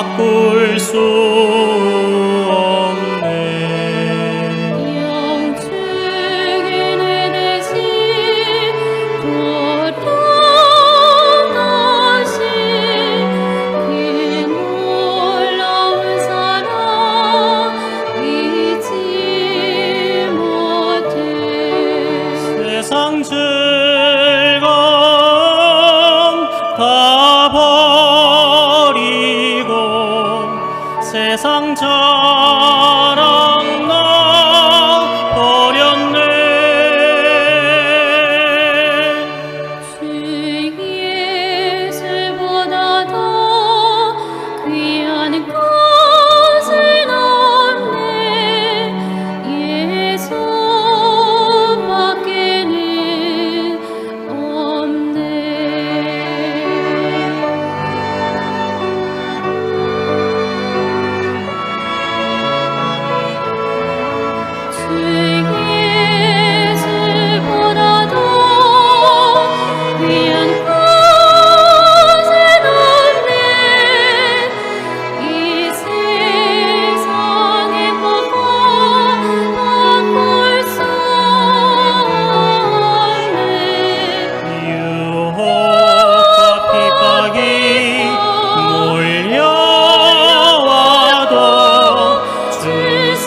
바꿀 수 없네. 영적인 내 대신 돌아가신 그 놀라운 사랑 잊지 못해. 세상 즐거움 다 버리고 세상 자랑 나 버렸네. 주 예수보다 더 귀한 것은 없네. 예수밖에는 없네. 주 예수보다 더 귀한 것은 없네. 이 세상의 것과 바꿀 수 없네. 유혹과 핍박이 몰려와도 주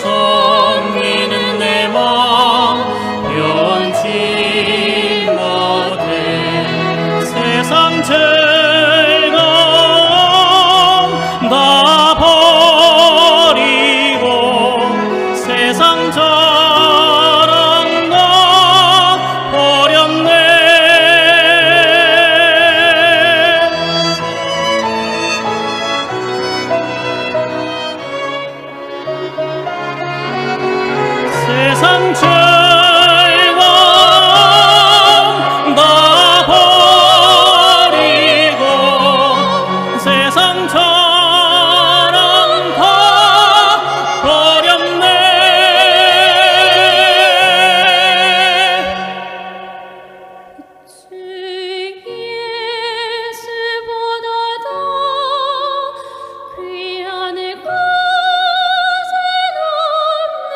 섬기는 내 맘 변치 못해. 세상 즐거움 다 버리고 세상 자랑 다 버렸네. 세상 즐거움 다 버리고 세상 자랑 다 버렸네. 주 예수보다 더 귀한 것은 없네.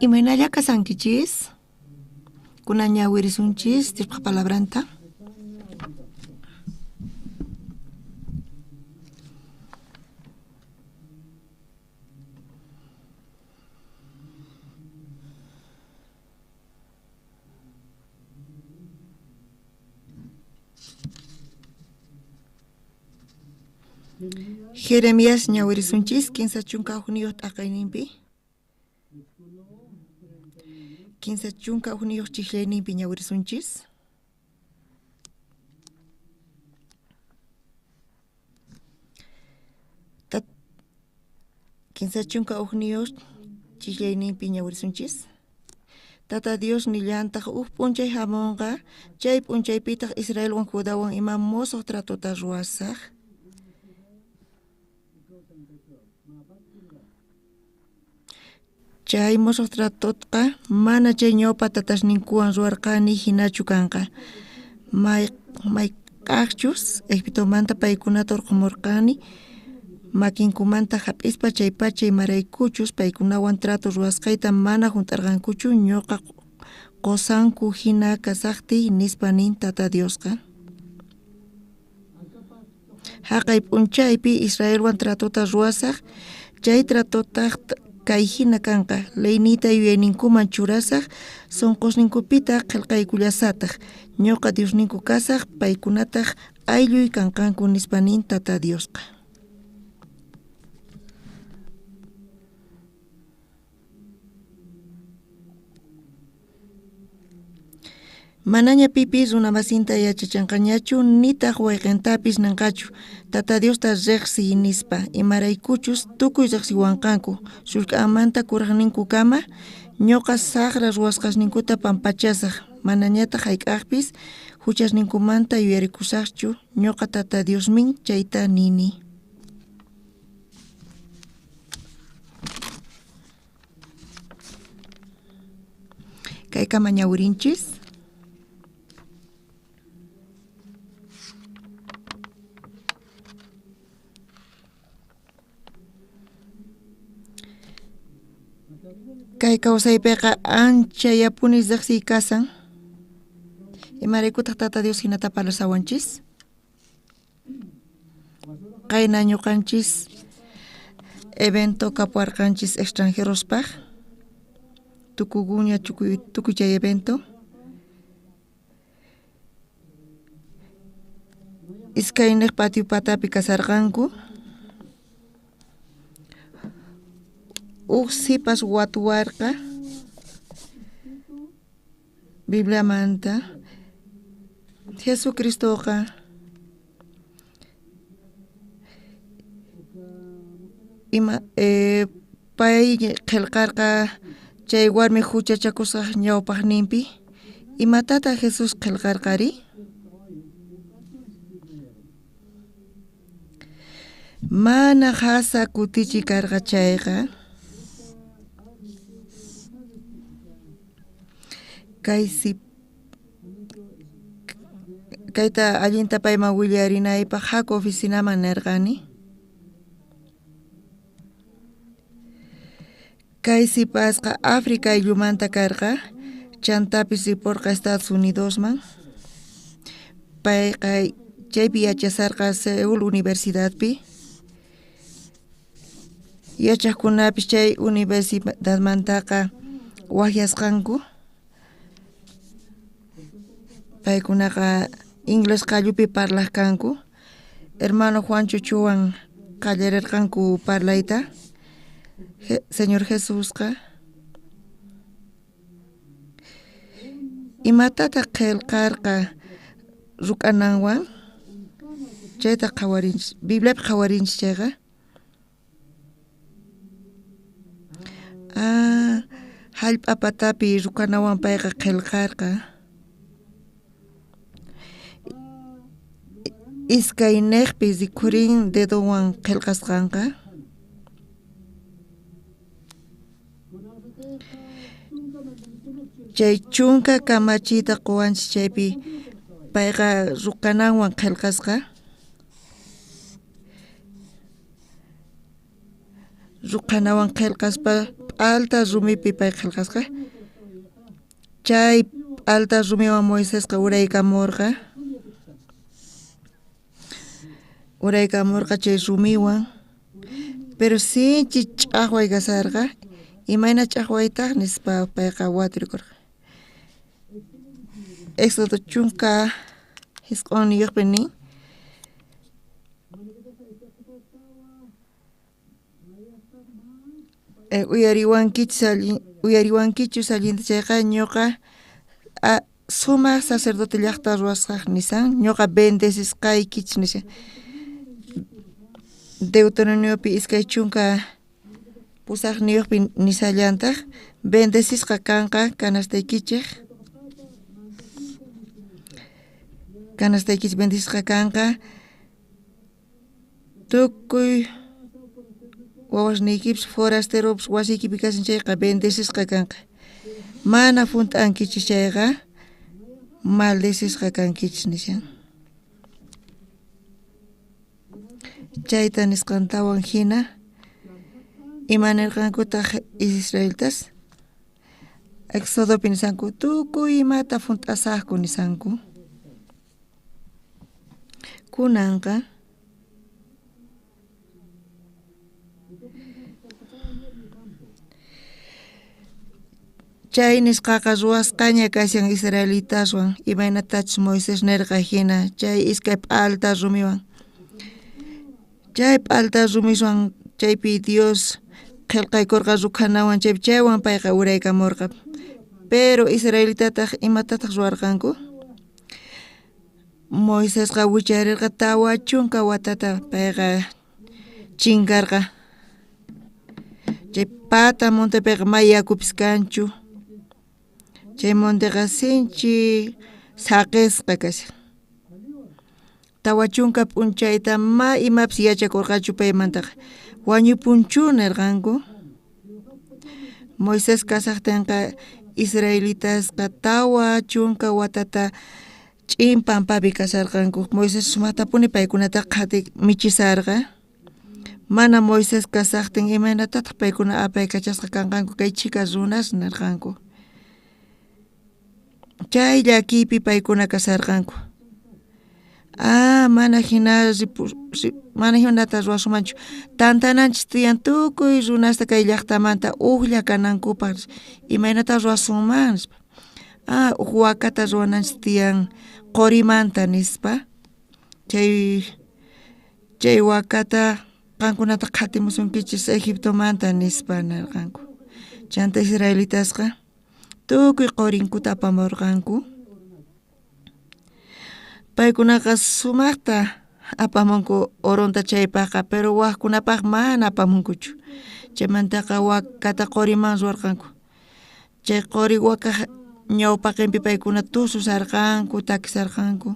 Imaynalla kasankichis? Kunan ñawirisunchis Diospa palabranta. Jeremías ñawirisunchis 31 t'aqayninpi. 31 chijllayninpi ñawirisunchis. 31 chijllayninpi ñawirisunchis. Tata Dios nillantaj uj p'unchay hamunqa, chay p'unchaypitaq Israelwan Judawan ima mosoq tratota ruwasaj. Chay mosoq tratotqa mana chay ñawpa tatasninkuwan ruwarqani hinachu kanqa. Mayk'ajchus Egiptomanta paykunata urqhumurqani, makinkumanta hap'ispa chaypacha imaraykuchus paykunawan trato ruwasqayta mana junt'arqankuchu ñuqa qosanku hina kasaqtiy nispa nin Tata Diosqa. Jaqay p'unchaypi Israelwan tratota ruwasaj, chay tratotaq kay hina kanqa, leyniyta yuyayninkuman churasaj, sunqusninkupitaq qhelqaykullasataq, ñuqa Diosninku kasaj, paykunataq aylluy kanqanku nispa nin Tata Diosqa. Manaña pipis runamasinta yachachanqañachu nitaq wayqentapis ninqachu Tata Diosta riqsiy nispa, imaraykuchus tukuy riqsiwanqanku, sullk'amanta kuraqninkukama ñuqa saqra ruwasqasninkuta pampachasaj, manañataq hayk'aqpis huchasninkumanta yuyarikusaqchu, ñuqa Tata Diosmin chayta nini. Kaykama ñawirinchis. Kay kawsaypiqa ancha yapuni riqsiy kasan. Imaraykutaq Tata Dios hinata parlasawanchis? Qayna ñuqanchis evento kapuarqanchis extranjerospaq. Tukuguña tukuy chay evento. Iskayniq patio patapi kasarqanku. Uj sipas watuwarqa Bibliamanta. Jesucristoqa ima pay qhelqarqa chay warmi huchachakusqaj ñawpaqninpi. Imatataq Jesús qhelqarqari? Mana qhasa kutichi karqa chayqa kayta allinta payman willarinaypaq haku oficinaman nirqani. Kay sipasqa África ayllumanta karqa, chantapis ripurqa Estados Unidosman. Payqa chaypi yachasarqa Seúl Universidadpi. Yachaqkunapis chay universidadmantaqa waqyasqanku. Paykunaqa inglés qallupi parlaq kanku. Hermano Juan Chuchuwan qallarirqanku parlayta. Señor Jesusqa imatataq qhelqarqa ruk'ananwan? Chayta qhawarinchis, Bibliapi qhawarinchis chayqa. Hallp'a patapi ruk'anawan payqa qhelqarqa. Iskayniqpi rikhurin dedowan qhelqasqanqa. Chay chunka kamachiyta quwanchis chaypi payqa ruk'ananwan qhelqasqa. Ruk'anawan qhelqaspa p'alta rumipi pay qhelqasqa. Chay p'alta rumiwan Moisesqa uraykamorqa. Uraykamorqa chay rumiwan. Pero sinchi ch'ajway kasarqa. Imayna ch'ajwaytaj nispa payqa waturikorqa. Éxodo 19 nin. Uyariwankichus allinta chayqa ñuqa sumaq sacerdote llaqta ruwasqaj nisan, ñuqa bendecisqaykichis nisan. Deuteronomiopi 28 nisallantaq bendecisqa kanqa canastaykichej. Canastaykichej bendecisqa kanqa tukuy wawasniykipis forasteropis wasiykipi kashan chayqa bendecisqa kanqa. Mana junt'ankichis chayqa maldecisqa kankichis nishan. Chayta nisqantawan hina ima nirqankutaq israelitas? Éxodopi nisanku tukuy imata junt'asaqku nisanku. Kunanqa chay nisqaqa ruwasqaña kashan israelitaswan imaynatachus Moisés nerqa hina chay iskay p'alta rumiwan. Chay p'alta rumiswan chaypi Dios qhelqaykorqa rukhanawan chaypi chaywan payqa uraykamorqa. Pero israelitataq imatataq ruwarqanku? Moisesqa wicharirqa 40 watata payqa chinkarqa. Chay pata montepiqa may yakupis kanchu. Chay monteqa sinchi saqisqa kashan. 40 p'unchayta ma imapis yachakurqachu paymantaqa. Wañupunchu nirqanku. Moisés kasaqtinqa israelitasqa 40 watata ch'in pampapi kasarqanku. Moisés sumaqtapuni paykunata qhati michisarqa. Mana Moisés kasaqtin imaynatataq paykuna apaykachasqa kanqanku kay chhika runas nirqanku. Chay llakiypi paykuna kasarqanku. Mana hina mana hinata ruwasumanchu. Tantananchis tiyan tukuy runasta kay llaqtamanta ujlla kanankupaq. Imaynata ruwasunman nispa. Uj wakata ruwananchis tiyan qorimanta nispa. Chay wakata qankunata qhatimusunkichis Egiptomanta nispa nirqanku. Chanta israelitasqa tukuy qorinkuta apamurqanku. Paykunaqa sumaqta apamunku oronta chaypaqqa, pero wajkunapaq mana apamunkuchu. Chaymantaqa wakata qoriman ruwarqanku. Chay qori wakaj ñawpaqinpi paykuna tususarqanku, takisarqanku.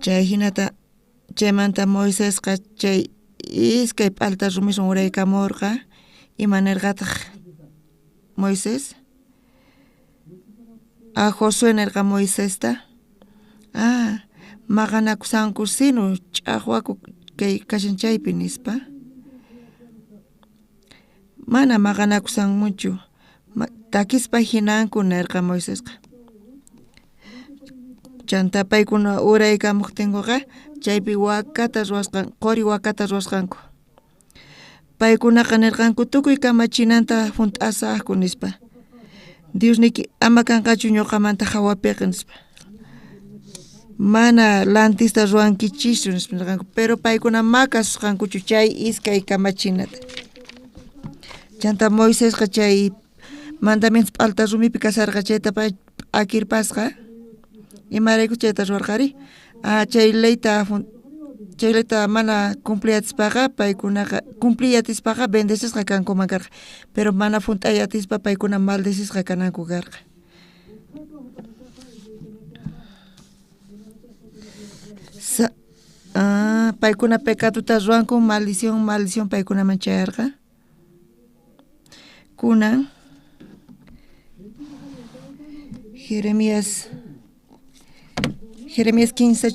Chay hinata chaymanta Moisesqa chay iskay p'alta rumiswan uraykamurqa. Ima nirqataq Moisés? Josué nirqa Moisesta. Maqanakusanku sinu ch'aqwaku kay kashan chaypi nispa. Mana maqanakusanmuchu. Takispa hinanku nirqa Moisesqa. Chanta paykuna uraykamuqtinkuqa chaypi wakata ruwasqan, qori wakata ruwasqanku. Paykunaqa nirqanku tukuy kamachinanta junt'asaqku nispa. Diosniyki ama kanqachu ñuqamanta hawapiqa nispa. Mana lantista ruwankichischu nispa nirqanku, pero paykuna ma kasusqankuchu chay iskay kamachinata. Chanta Moisesqa chay mandamientos p'alta rumipi kasarqa chayta pay p'akirpasqa. Imarayku chayta ruwarqari? Chay leyta mana cumpliyatispaqa paykunaqa cumpliyatispaqa bendecisqa kankuman karqa, pero mana junt'ayatispa paykuna maldecisqa kananku karqa. Paykuna pecadota ruwanku, maldición, maldición paykunaman chayarqa. Kunan Jeremías 15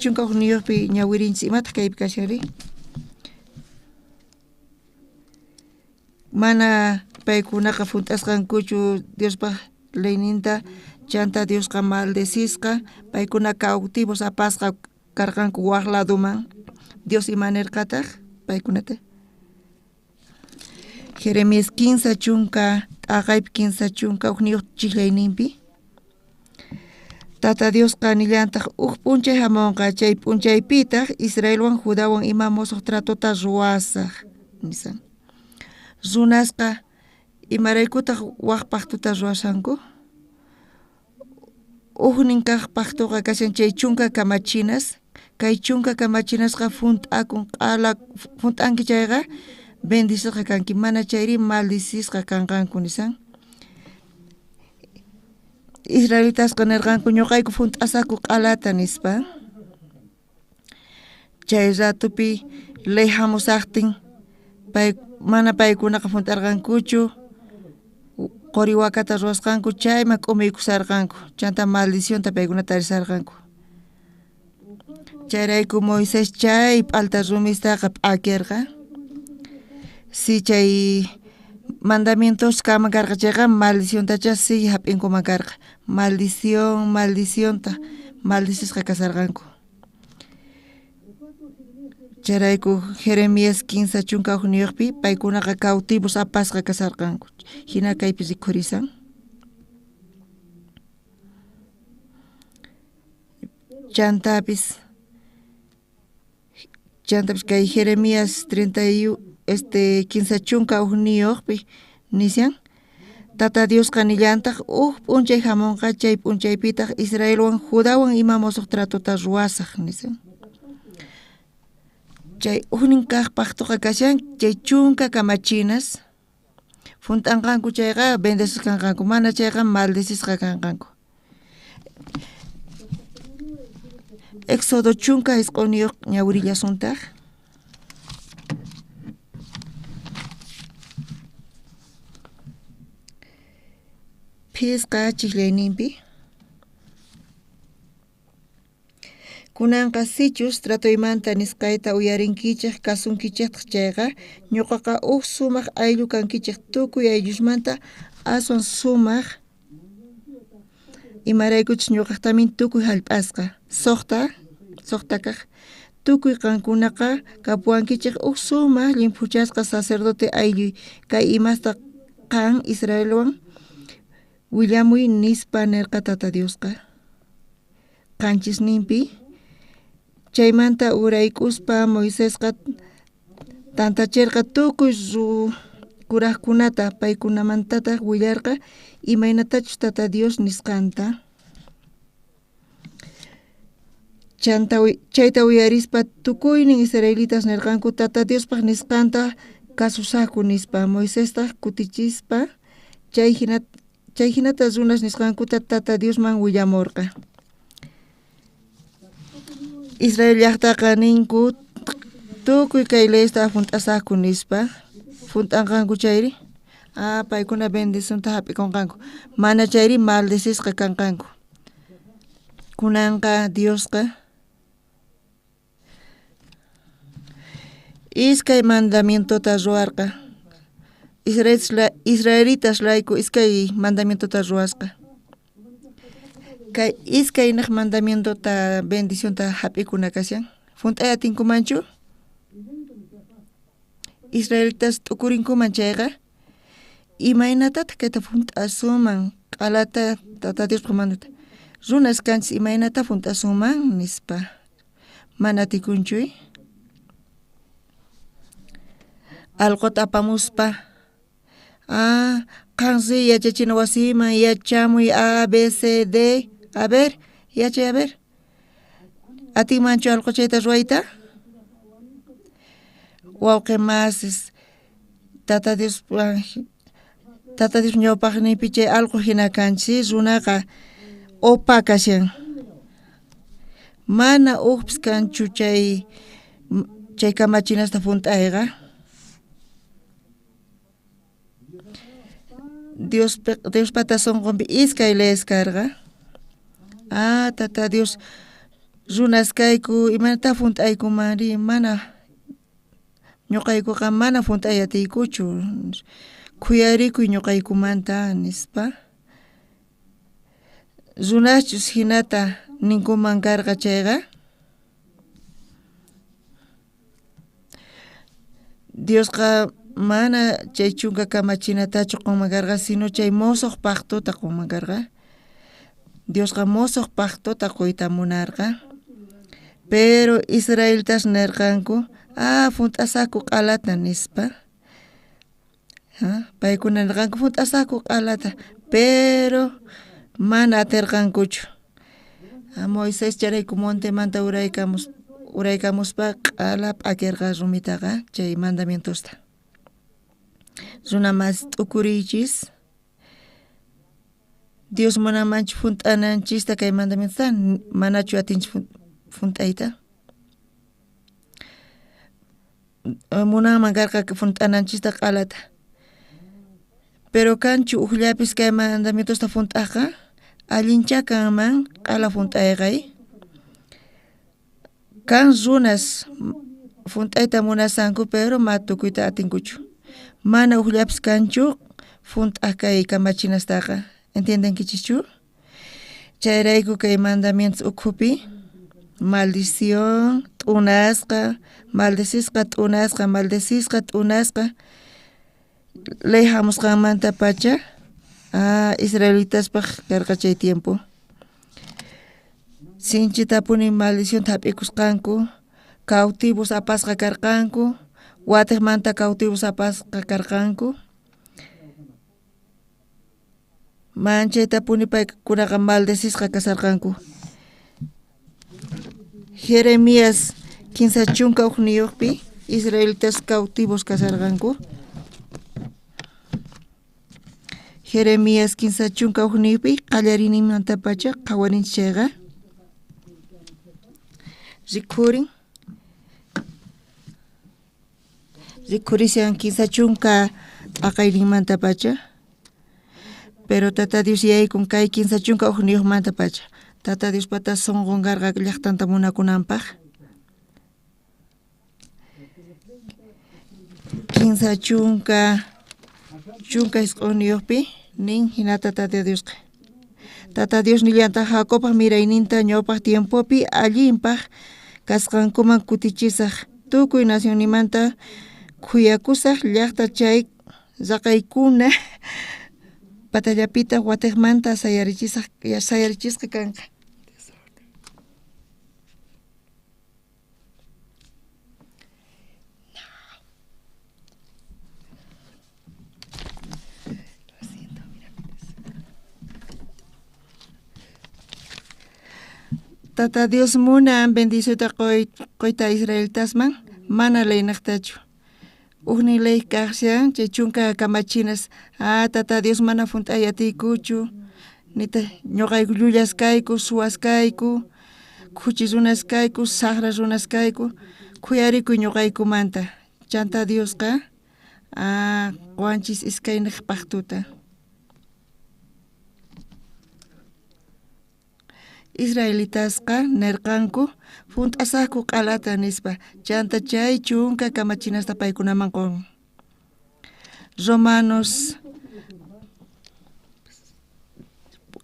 ñawirinchis imataq kaypi kashanri? Mana paykunaqa junt'asqankuchu Diospaj leyninta, chanta Diosqa maldecisqa, paykuna cautivos apasqa karqanku waj ladoman. Dios ima nerqataj paykunata? Jeremías 15 chunka t'aqaypi 15 chunka ujniyuq chijlayninpi. Tata Diosqa nillantaq uj p'unchay jamonqa, chay p'unchaypitaq Israelwan Judawan ima mosoq tratota ruwasaj nisan. Runasqa imaraykutaq waj pactota ruwashanku? Ujnin kaj pactoqa kashan chay chunka kamachinas, kay chunka kamachinasqa junt'akun q'ala junt'anki chayqa bendicisqa kanki, mana chayri maldicisqa kanqanku nisan. Israelitasqa nerqanku ñuqayku junt'asaku q'alata nispa. Chay ratupi ley jamusajtin pay mana paykunaqa junt'arqankuchu, qori wakata ruwasqanku chayman k'umuykusarqanku, chanta maldicionta paykuna tarisarqanku. Chayrayku Moisés chay p'alta rumistaqa p'akirqa. Si chay mandamientos kanman karqa chayqa maldiciontacha si jap'inkuman karqa. Maldición, maldicionta, maldicisqa kasarqanku. Chayrayku Jeremías 15 chunka ujniyuqpi paykunaqa cautivos apasqa kasarqanku. Hina kaypi rikhurisan. Chantapis kay Jeremías 31 15 chunka ujniyuqpi nishan Tata Diosqa nillantaq uj p'unchay jamonqa, chay p'unchaypitaq Israelwan Judawan ima mosoq tratota ruwasaj nisan. Chay ujnin kaj pactoqa kashan chay chunka kamachinas junt'anqanku chayqa bendecisqa kanqanku, mana chayqa maldecisqa kanqanku. Éxodo chunka isq'unniyuq ñawirillasuntaq. Phisqa chijlayninpi. Kunanqa sichus tratoymanta nisqayta uyarinkichej kasunkichejtaq chayqa ñuqaqa uj sumaq ayllu kankichej tukuy ayllusmanta aswan sumaq, imaraykuchus ñuqaqtamin tukuy jallp'asqa. Suqta kaq tukuy qankunaqa kapuwankichej uj sumaq llimphuchasqa sacerdote aylluy, kay imasta qan Israelwan willamuy nispa nerqa Tata Diosqa. Qanchisninpi chaymanta urayk'uspa Moisesqa tantachirqa tukuy kurajkunata, paykunamantataq willarqa imaynatachus Tata Dios nisqanta. Chayta uyarispa tukuynin israelitas nerqanku Tata Diospaq nisqanta kasusaku nispa. Moisestaq kutichispa chay hinata runas nisqankuta Tata Diosman willamurqa. Israel llaqtaqa ninku tukuy kay leyesta junt'asaku nispa. Junt'anqanku chayri paykuna bendicionta jap'ikunqanku, mana chayri maldecisqa kanqanku. Kunanqa Diosqa iskay mandamientota ruwarqa. Israelitas rayku iskay mandamientota ruwasqa. Kay iskay naq mandamientota bendicionta jap'ikuna kashan. Junt'ay atinkumanchu? Israelitas t'ukurinkuman chayqa imaynatataq kayta junt'asunman q'alata Tata Diospaq mandata. Runas kanchis imaynata junt'asunman nispa. Mana atikunchuy. Alqota apamuspa qan riy yachachina wasiman yachamuy A, B, C, D. A ver, yachay a ver. Atinmanchu alqo chayta ruwayta? Wawqi masis Tata Dios ñawpaqninpi chay alqo hina kanchis, runaqa opa kashan. Mana ujpis kanchu chay kamachinasta junt'ayqa. Diospata sunqunpi iskay leyes karqa. Tata Dios runas kayku imaynata junt'aykumanri mana Ñoqaykuqa mana junt'ay atiykuchu, khuyarikuy ñoqaykumanta, nispa. Runaschus hinata ninkuman karqa chayqa, Diosqa mana chay chunka kamachinatachu qunman karqa, sino chay mosoq pactota qunman karqa. Diosqa mosoq pactota quyta munarqa, pero israelitas nerqanku, ah, junt'asaqku q'alata, nispa. Paykuna nerqanku junt'asaqku q'alata, pero mana atirqankuchu. Moisés chayrayku montemanta uraykamuspa q'ala p'akirqa rumitaqa chay mandamientosta. Runa mas t'ukuriychis, Dios munanmanchu junt'ananchista kay mandamientosta, manachu atinchis junt'ayta? Munanman karqa junt'ananchista q'alata. Pero kanchu ujllapis kay mandamientosta junt'ajqa, allincha kanman q'ala junt'ayqay. Kan runas junt'ayta munasanku, pero ma tukuyta atinkuchu. Mana ujllapis kanchu junt'aj kay kamachinastaqa. Entiendenkichischu? Chayrayku kay mandamientos ukhupi maldición, t'unasqa, maldecisqa, t'unasqa, maldecisqa, t'unasqa. Ley hamusqanmanta pacha, israelitaspaq karqa chay tiempo. Sinchitapuni maldicionta hap'ikusqanku, cautivos apasqa karqanku, watiqmanta cautivos apasqa karqanku. Manchaytapuni paykunaqa maldecisqa kasarqanku. Jeremías 31 israelitas cautivos kasarqanku. Jeremías 31 qallariyninmantapacha qhawarinchis chayqa rikhurin. Rikhurishan 30 t'aqayninmantapacha. Pero Tata Dios yaykun kay 31mantapacha. Tata Diospata sunqun karqa llaqtanta munakunanpaq. 39pi nin hinata Tata Diosqa. Tata Dios nillanta Jacobpaq mirayninta ñawpaq tiempopi allinpaq kasqankuman kutichisaq, tukuy nacionnimanta khuyakusaq llaqta chay raqaykuna patallapitaq watiqmanta sayarichisqa kanqa. Tata Dios munan bendiciota qoyta israelitasman, mana leynaqtachu. Ujnin ley kaqshan chay chunka kamachinas, Tata Dios mana junt'ay atiykuchu, nita ñuqayku llullas kayku, suwas kayku, khuchi runas kayku, saqra runas kayku, khuyarikuy ñuqaykumanta. Chanta Diosqa, quwanchis iskayniq pactuta. Israelitasqa nerqanku junt'asaqku q'alata nispa, chanta chay chunka kamachinasta paykunaman qun.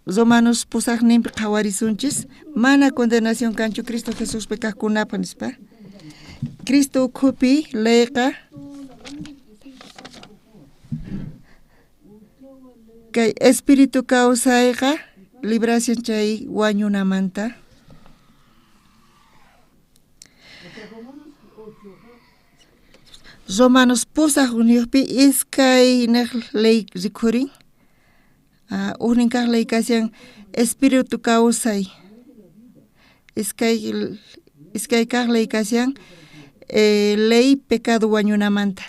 Romanos pusaqninpi qhawarisunchis, mana condenación kanchu Cristo Jesuspi kaqkunapaq nispa. Cristo ukhupi leyqa kay espíritu kawsayqa libración chay wañunamanta. Romanos 8 iskay niq ley rikhurin. Ujnin kaq ley kashan espíritu kawsay. Iskay kaq ley kashan ley pecado wañunamanta.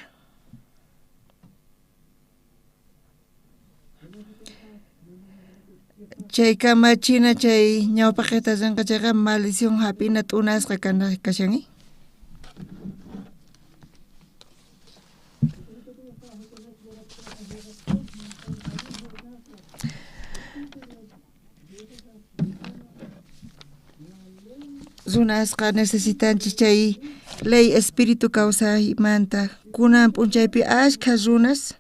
Chay kamachina chay ñawpaqeta rinqa chayqa maldición hap'ina t'unasqa kashan. Runasqa necesitanchis chay Ley espíritu kawsaymanta kunan p'unchaypi ashkha runas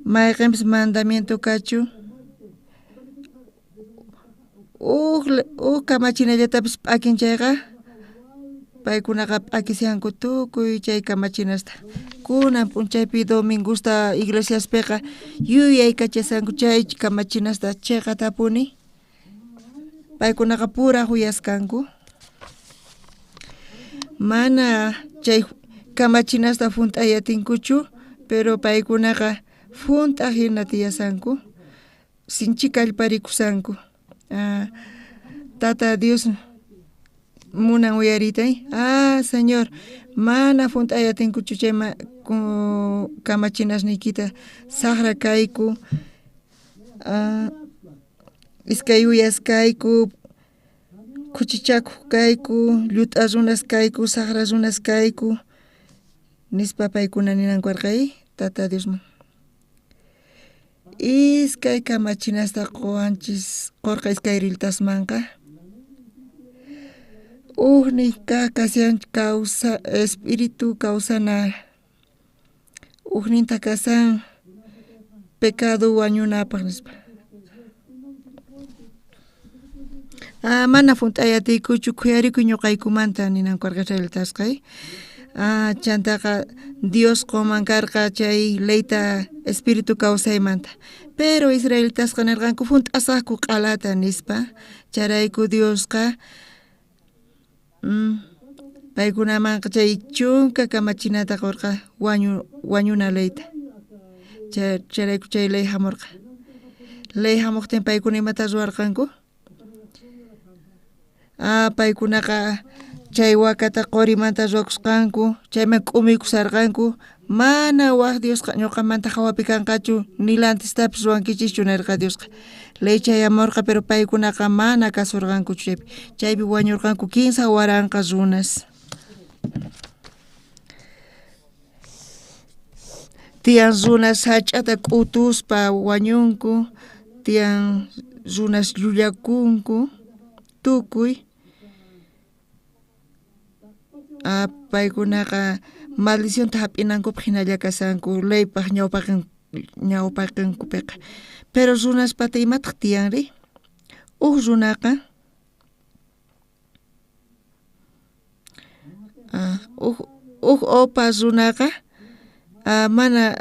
mayqenpis mandamiento kachu uj uj kamachinallatapis p'akin chayqa paykunaqa p'akishanku tukuy chay kamachinasta kunan p'unchaypi domingosta iglesiaspeqa yuyaykachashanku chay kamachinasta cheqatapuni paykunaqa puraj uyaskanku mana chay kamachinasta junt'ay atinkuchu pero paykunaqa junt'a jina tiyasanku sinchi kallparikushanku Tata Dios munan uyariyta ah Señor mana junt'ay atinkuchu chay kamachinasniykita sajra kayku iskay uyas kayku khuchichakoj kayku llut'a runas kayku sajra runas kayku nispa paykuna ninanku karqa Tata Diosman. Iskay kamachinasta qowanchis qorqa iskay riltasmanqa ujnin kaj kashan kawsa espíritu kawsana ujnintaj kashan pecado wañunapaj nispa. Mana junt'ay atiykuchu khuyarikuy ñuqaykumanta ninanku karqa israelitasqa chantaqa Dios qoman karqa chay leyta espíritu kawsaymanta pero israelitasqa nerqanku junt'asaqku q'alata nispa chayrayku Diosqa paykunamanqa chay chunka kamachinata qorqa wañuna leyta chayrayku chay ley jamorqa ley jamojtin paykuna imata ruwarqanku paykunaqa chay wakata qorimanta ruwakusqanku chayman k'umuykusharqanku mana waj Diosqa ñuqamanta jawapi kanqachu ni lantistapis ruwankichischu nerqa Diosqa ley chayamorqa pero paykunaqa mana kasurqankuchu chaypi chaypi wañurqanku 3000 runas. Tiyan runas sach'ata k'utuspa wañunku tiyan runas llullakunku tukuy paykunaqa maldicionta jap'inankupaj jinalla kashanku leypaj ñawpaqenkupeqa pero runaspata imataj tiyanri uj runaqa uj opa runaqa mana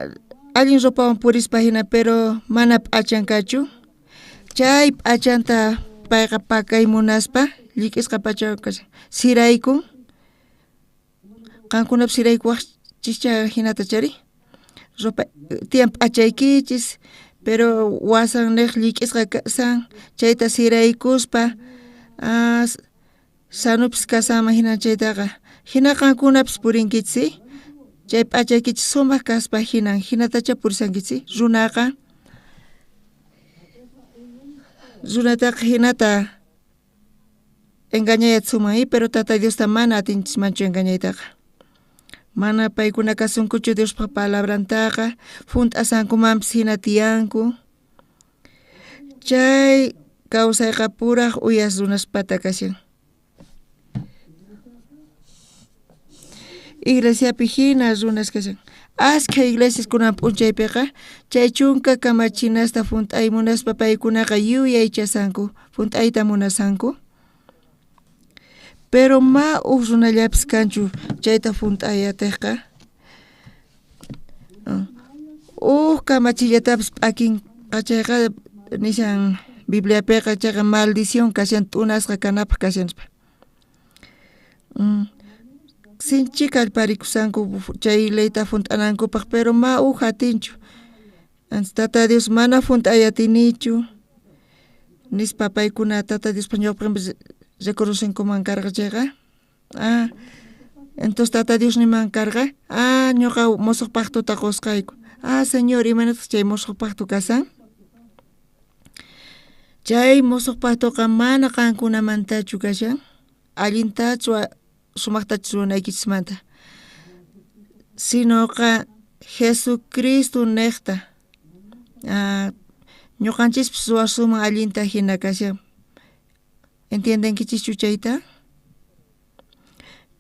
allin ropawan purispa jina pero mana p'achan kachu chay p'achanta payqa pakay munaspa llik'isqa p'achawan kashan siraykun qankunapis siraykuwajchischa jinata chari ropa tiyan p'achaykichis pero wasan nej llik'isqa kashan chayta siraykuspa sanupis kashanman jina chaytaqa jina qankunapis purinkichis chay p'achaykichis sumaq kaspa jinan jinatacha purishankichis runaqa runataqa jinata engañayta suman pero Tata Diosta mana atinchismanchu engañaytaqa mana paykuna kasunkuchu Diospaj palabrantaqa junt'asankumanpis jina tiyanku chay kawsayqa puraj uyas runaspata kashan iglesiapi jina runas kashan ashkha iglesias kunan p'unchaypiqa chay chunka kamachinasta junt'ay munaspa paykunaqa yuyaychasanku junt'ayta munasanku pero ma uj runallapis kanchu chayta junt'ay atejqa uj kamachillatapis p'akinqa chayqa nishan Bibliapiqa chayqa maldición kashan t'unasqa kanapaj kashan nispa sinchi kallparikushanku chay leyta junt'anankupaj pero ma uj atinchu Tata Dios mana junt'ay atinichu nispa paykuna Tata Diospaj ñawpaqenpi reconocenkuman karqa chayqa entonces Tata Dios niman karqa ñuqa mosoj pactota qosqayku Señor imanataq chay mosoj pacto kashan chay mosoj pactoqa mana qankunamantachu kashan allintachu sumajtachu runaykichismanta sinoqa Jesucristo nejta ñuqanchispis ruwasunman allinta jina kashan entiendenkichischu chayta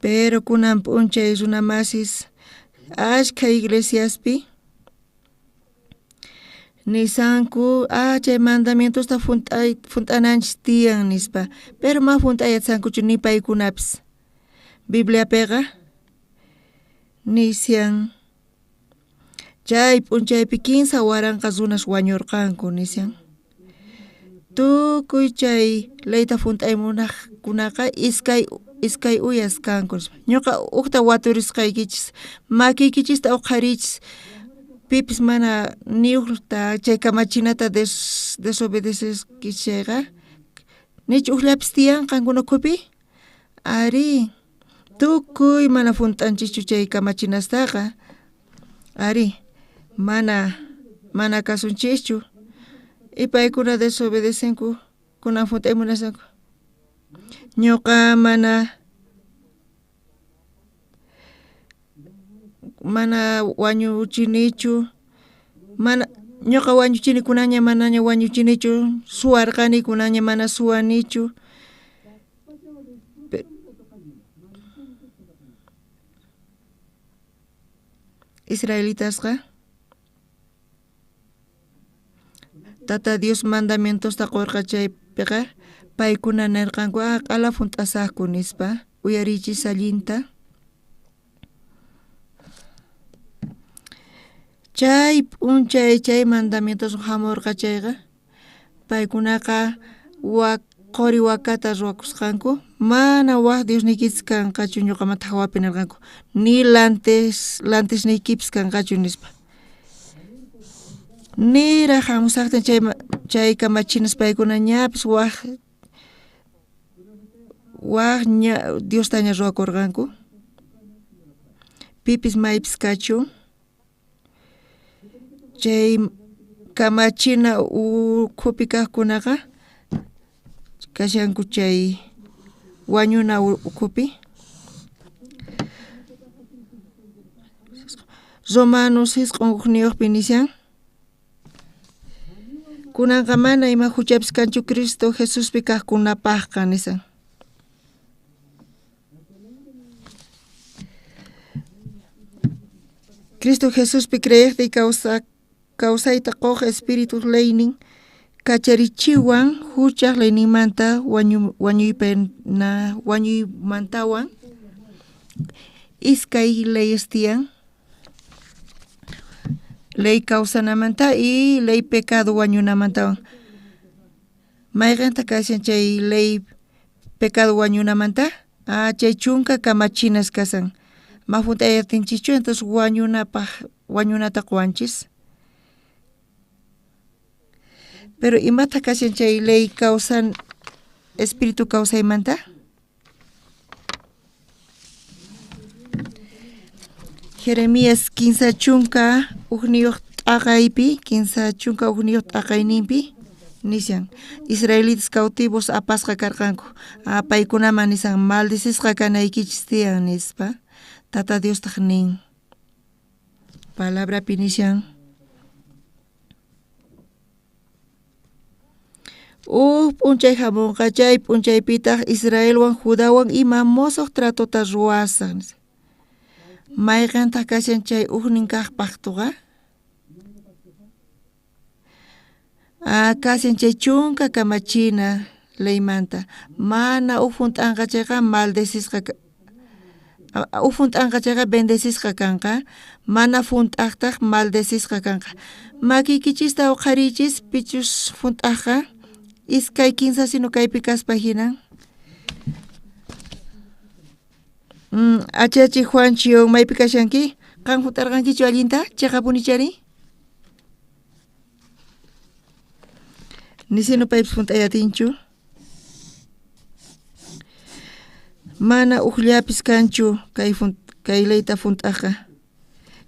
Pero kunan p'unchay runamasis ashkha iglesiaspi nisanku chay mandamientosta junt'ananchis tiyan nispa, pero ma junt'ayatsankuchu ni paykunapis. Bibliapiqa nisyan chay p'unchaypi 3000 runas wañurqanku nisyan. Tukuy chay leyta junt'ay munaqkunaqa iskay uyas kanku nispa. Ñuqa ujta waturisqaykichis, makiykichista uqhariychis, pipis mana ni ujta chay kamachinata desobedecesqis chayqa, nichu ujllapis tiyan qankuna ukhupi? Arí, tukuy mana junt'anchischu chay kamachinastaqa. Arí, mana kasunchischu. Y paykuna desobedecenku, kunan junt'ay munasanku. Ñuqa mana wañuchinichu, mana ñuqa wañuchini kunanña manaña wañuchinichu, suwarqani kunanña mana suwanichu. Israelitasqa Tata Dios mandamientosta qorqa chaypiqa paykuna nirqanku q'ala junt'asaqku nispa. Uyarichis allinta. Chay p'unchay chay mandamientos hamurqa chayqa paykunaqa qori wakata ruwakusqanku, mana waj diosniykichis kanqachu ñuqamanta hawapi nirqanku, ni lantisniykipis kanqachu nispa. Niraj hamusaqtin chay kamachinas paykuna ñapis waj diostaña ruwakurqanku. Pipis maypis kachu chay kamachina ukhupi kaqkunaqa kashanku chay wañuna ukhupi. Romanos 9:1 nishan kunanqa mana ima huchapis kanchu Cristo Jesuspi kaqkunapaqqa nisan. Cristo Jesuspi creeqti kawsayta quq Espíritu leynin kacharichiwan huchaq leyninmanta wañuymantawan. Iskay leyes tiyan, ley kawsanamanta y ley pecado wañunamantawan. Mayqinta kashan chay ley pecado wañunamanta? Chay chunka kamachinas kasan. Ma junt'ayatinchikchu, entonces wañunata quwanchis. Pero imata kashan chay ley kawsan espíritu kawsaymanta? Jeremías 31 t'aqaypi, 31 t'aqayninpi nishan israelitas cautivos apasqa karqanku. Paykunaman nisan maldicisqa kanaykichis tiyan nispa. Tata Diostaq nin. Palabrapi nishan uj p'unchay hamunqa chay p'unchaypitaq Israelwan Judawan ima mosoq tratota ruwasaq nispa. Mayqintaq kashan chay ujnin kaq pactoqa? Kashan chay chunka kamachina leymanta. Mana uj junt'anqa chayqa maldecisqa uj junt'anqa chayqa bendecisqa kanqa, mana junt'aqtaq maldecisqa kanqa. Makiykichista uqhariychis pichus junt'aqqa iskay kinsa sino kaypi kaspa hinan. Achachi Juancho, maypi kashanki? Qan junt'arqankichu allinta? Chiqapunichari? Nisinu paypis junt'ayatinchu. Mana ujllapis kanchu kay leyta junt'aqqa.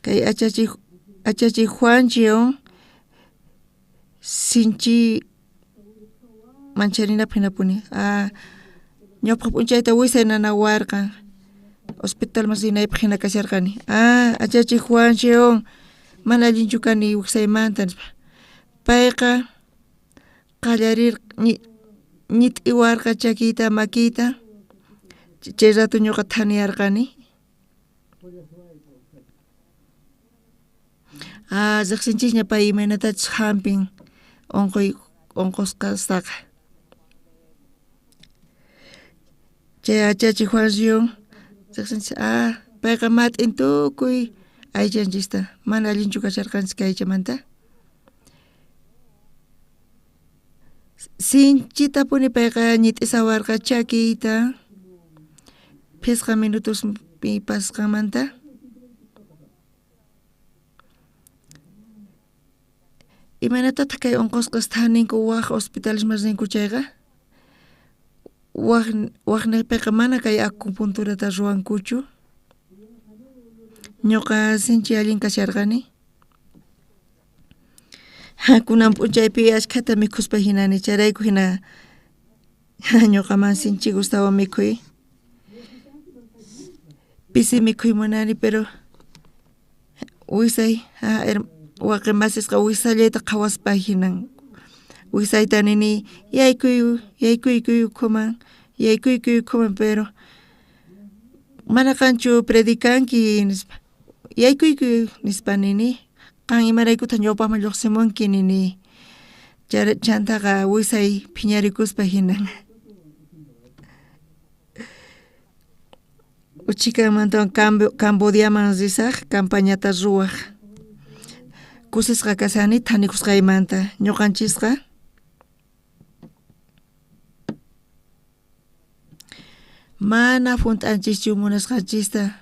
Kay achachi Juancho sinchi mancharinapaq hinapuni. Ñawpaq p'unchayta wisay nanawarqan. Hospitalman rinaypaq hina kasharqani. Achachi Juancho mana allinchu kani wiksaymanta nispa. Payqa qallarir ñit'iwarqa chakiyta makiyta. Chay rato ñuqa thaniyarqani. Ah, riqsinchisña pay imaynatachus hampin unquy unqusqastaqa. Chay achachi Juan Rion riqsinchis, ah, payqa mat'in tukuy aychanchista, mana allinchu kasharqanchis kay aychamanta. Sinchitapuni payqa ñit'isawarqa chakiyta phisqa minutospi pasasqanmanta. Imaynatataq kay unqusqas thaninku waj hospitalesman rinku chayqa? Waj wajniqpiqa mana kay acupunturata ruwankuchu. Ñuqa sinchi allin kasharqani. Kunan p'unchaypi ashkhata mikhuspa hinani, chayrayku hina ñuqaman sinchi gustawan mikhuy. Pisi mikhuy munani pero wisay waqi masisqa wisallayta qhawaspa hinan. Wisayta nini yaykuy yaykuykuy ukhuman, yaykuykuy ukhuman, pero mana qanchu predicanki nispa, yaykuykuy nispa nini, qan imaraykutaq ñawpaqman lluqsimunki nini. Chantaqa wisay phiñarikuspa hinan. Uchhikanmantawan Cambodiaman risaj campañata ruwaj. Kusisqa kashani thanikusqaymanta. Ñuqanchisqa mana junt'anchischu munasqanchista.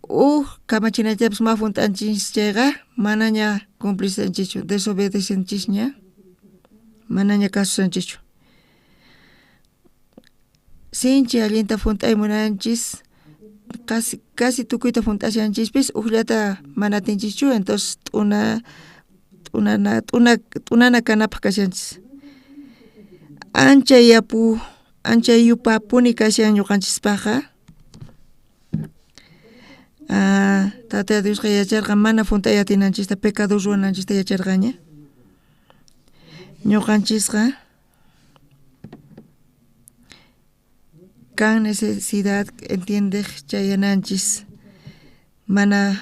Uj kamachinallapis ma junt'anchis chayqa manaña cumplishanchischu, desobedecenchisña, manaña kasushanchischu. Sinchi allinta junt'ay munanchis, casi casi tukuyta junt'ashanchispis ujllata mana atinchischu, entonces t'una t'unana t'una t'unana kanapaj kashanchis. Ancha yapu ancha yupapuni kashan ñuqanchispajqa. Tata Diosqa yacharqa mana junt'ay atinanchista, pecado ruwananchista yacharqaña. Ñuqanchisqa kan necesidad entiendej chayananchis, mana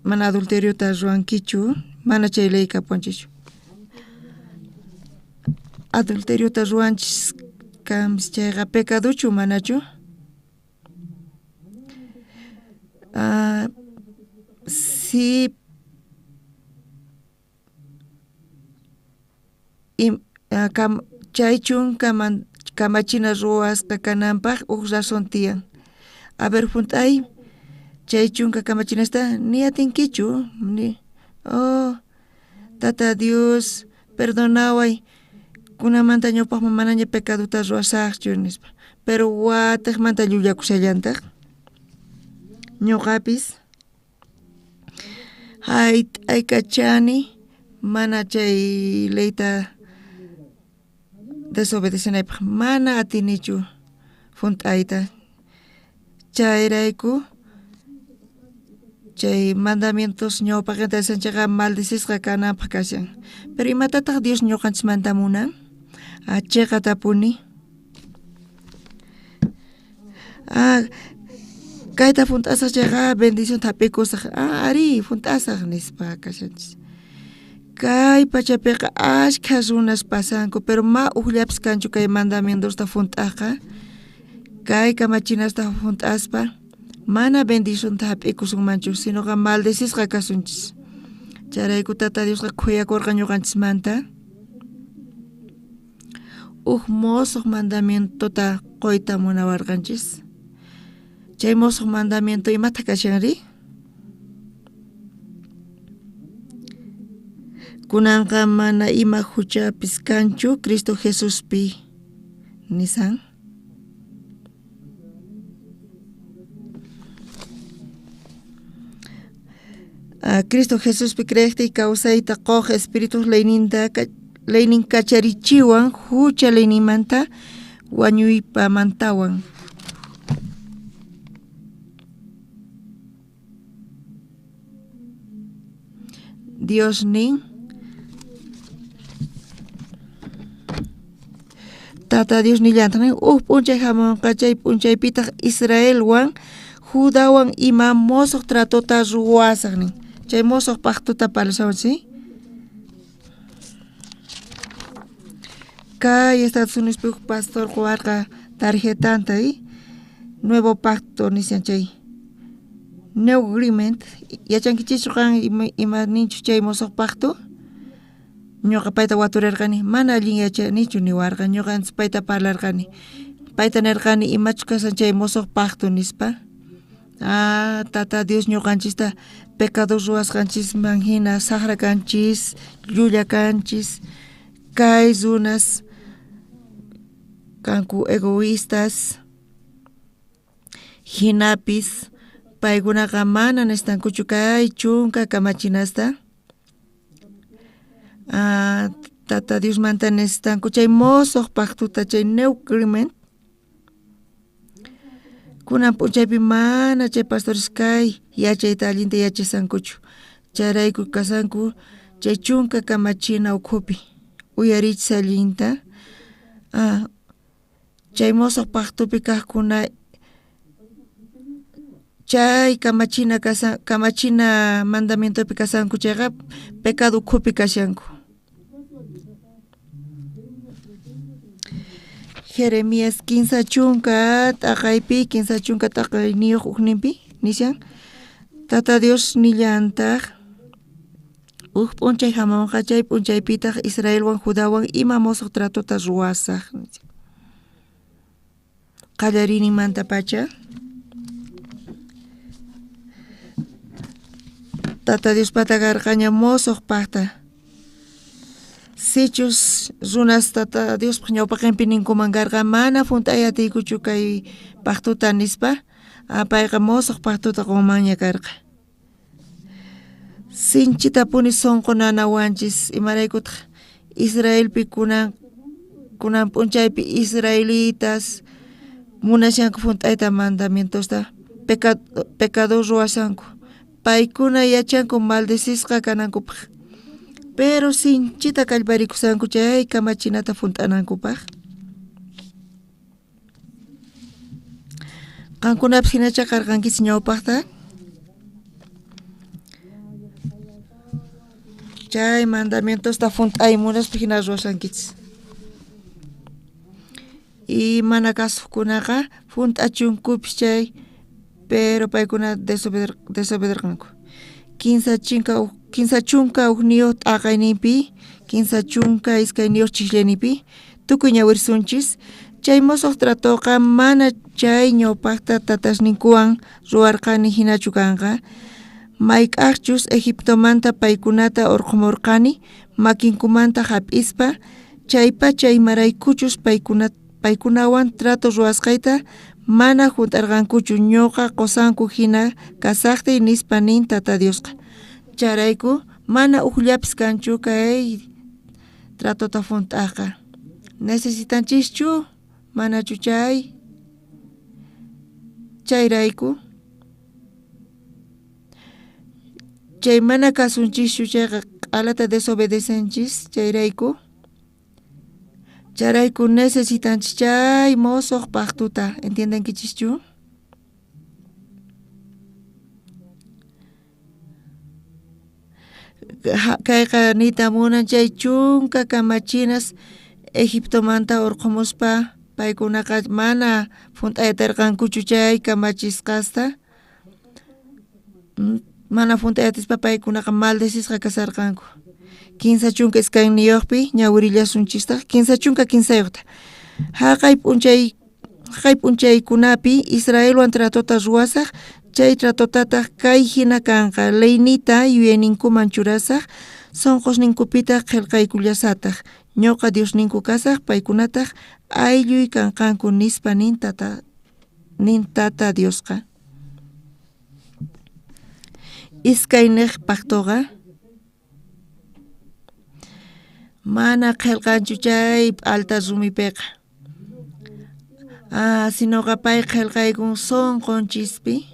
mana adulteriota ruwankichu, mana chay ley kapuwanchikchu. Adulteriota ruwanchis kanpis chayqa pecadochu manachu? Si chay chunka kamachina ruwasqa kananpaj uj razón tiyan. A ver junt'ay chay chunka kamachinasta ni atinkichu, ni oh Tata Dios perdonaway, kunanmanta ñawpajman manaña pecadota ruwasajchu nispa, pero watejmanta llullakushallantaj. Ñuqapis jayt'aykachani mana chay leyta desobedecenaypaj, mana atinichu junt'ayta, chayrayku chay mandamientos ñawpaqenta nisqanchikqa maldecisqa kananpaj kashan. Pero imatataj Dios ñuqanchismanta munan? Cheqatapuni. Kayta junt'asaj chayqa bendicionta jap'ikusaj, arí junt'asaj nispa kashanchis. Kay pachapiqa ashkha runas pasanku, pero ma ujllapis kanchu kay mandamientosta junt'ajqa, kay kamachinasta junt'aspa mana bendicionta jap'ikusunmanchu, sinoqa maldecisqa kasunchis. Chayrayku Tata Diosqa khuyakorqa ñuqanchismanta, uj mosoj mandamientota qoyta munawarqanchis. Chay mosoj mandamiento imata kashanri? Kunanqa mana ima juchapis kanchu Cristo Jesuspi nisan. Cristo Jesuspi creejtiy kawsayta qoj Espíritu leyninta leynin kacharichiwan jucha leyninmanta wañuypamantawan. Dios nin, Tata Dios nillantaj nin, uj p'unchay jamonqa chay p'unchaypitaj Israelwan Judawan ima mosoj tratota ruwasaj nin. Chay mosoj pactota parlashawan, ¿sí? Kay Estados Unidospi uj pastor qowarqa tarjetanta, ¿sí? Nuevo Pacto nishan chay. New Agreement. Yachankichischu qan ima ninchu chay mosoj pacto? Ñoqa payta waturerqani, mana allin yachanichu niwarqa, ñoqa antes payta parlarqani. Payta nerqani imachus kashan chay mosoj pacto nispa. Ah, Tata Dios ñoqanchista pecado ruwasqanchisman hina sajra kanchis, llulla kanchis, kay runas kanku egoístas, jinapis paykunaqa mana necesitankuchu kay chunka kamachinasta. Ah, Tata Diosmanta necesitanku chay mosoj pactota, chay new agreement. Kunan p'unchaypi mana chay pastores kay yachayta allinta yachashankuchu. Chayrayku kasanku chay chunka kamachina ukhupi. Uyarichis allinta. Ah, chay mosoj pactopi kajkuna chay kamachina kasa, kamachina mandamientopi kasanku chayqa pecado ukhupi kashanku. Jeremías 30 t'aqaypi, 30 t'aqayniyuq ujninpi nishan, Tata Dios nillantaj, uj p'unchay jamonqa chay p'unchaypitaj Israelwan Judawan ima mosoj tratota ruwasaj. Qallariyninmantapacha Tata Diospata karqaña mosoj pajta. Sichus runas Tata Diospaj ñawpaqenpi ninkuman karqa mana junt'ay atiykuchu kay pactota nispa, payqa mosoj pactota qonmanña karqa. Sinchitapuni sonqo nanawanchis, imaraykutaq Israelpi kunan p'unchaypi israelitas munashanku junt'ayta mandamientosta, pecado ruwashanku. Paykuna yachanku maldecisqa kanankupaj, pero sinchita kallparikushanku chay kamachinata junt'anankupaj. Qankunapis hinacha karqankichis ñawpaqta. Chay mandamientosta junt'ay munaspa hina ruwashankichis. Y mana kasuqkunaqa junt'achunkupis chay, pero paykuna desobederqanku. 31 t'aqayninpi, 32 chijllayninpi tukuy ñawirsunchis. Chay mosoj tratoqa mana chay ñawpaqta tatasninkuwan ruwarqani hinachu kanqa. Mayk'aqchus Egiptomanta paykunata urqhumurqani makinkumanta hap'ispa, chaypacha imaraykuchus paykunawan trato ruwasqayta mana junt'arqankuchu ñuqa qosanku hina kasaqtiy nispa nin Tata Diosqa. Chayrayku mana ujllapis kanchu kay tratota junt'ajqa. Necesitanchischu manachu chay? Chayrayku chay mana kasunchischu chayqa q'alata desobedecenchis, chayrayku chayrayku necesitanchis chay mosoj pactota, ¿entiendenkichischu? Kayqa niyta munan chay chunka kamachinas Egiptomanta urqhumuspa paykunaqa mana junt'ayatarqankuchu chay kamachisqasta, mana junt'ayatispa paykunaqa maldecisqa kasarqanku. 32 ñawirillasunchistaq, 33ta. Jaqay p'unchaykunapi Israelwan tratota ruwasaj, chay tratotataq kay hina kanqa, leynita yuyayninkuman churasaj, sonqosninkupitaq qhelqaykullasataq, ñuqa Diosninku kasaj, paykunataq aylluy kanqanku nispa nin Tata Diosqa. Iskayniq pactoqa mana qhelqanchu chay p'alta rumipiqa. Sinoqa pay qhelqaykun sonqonchispi.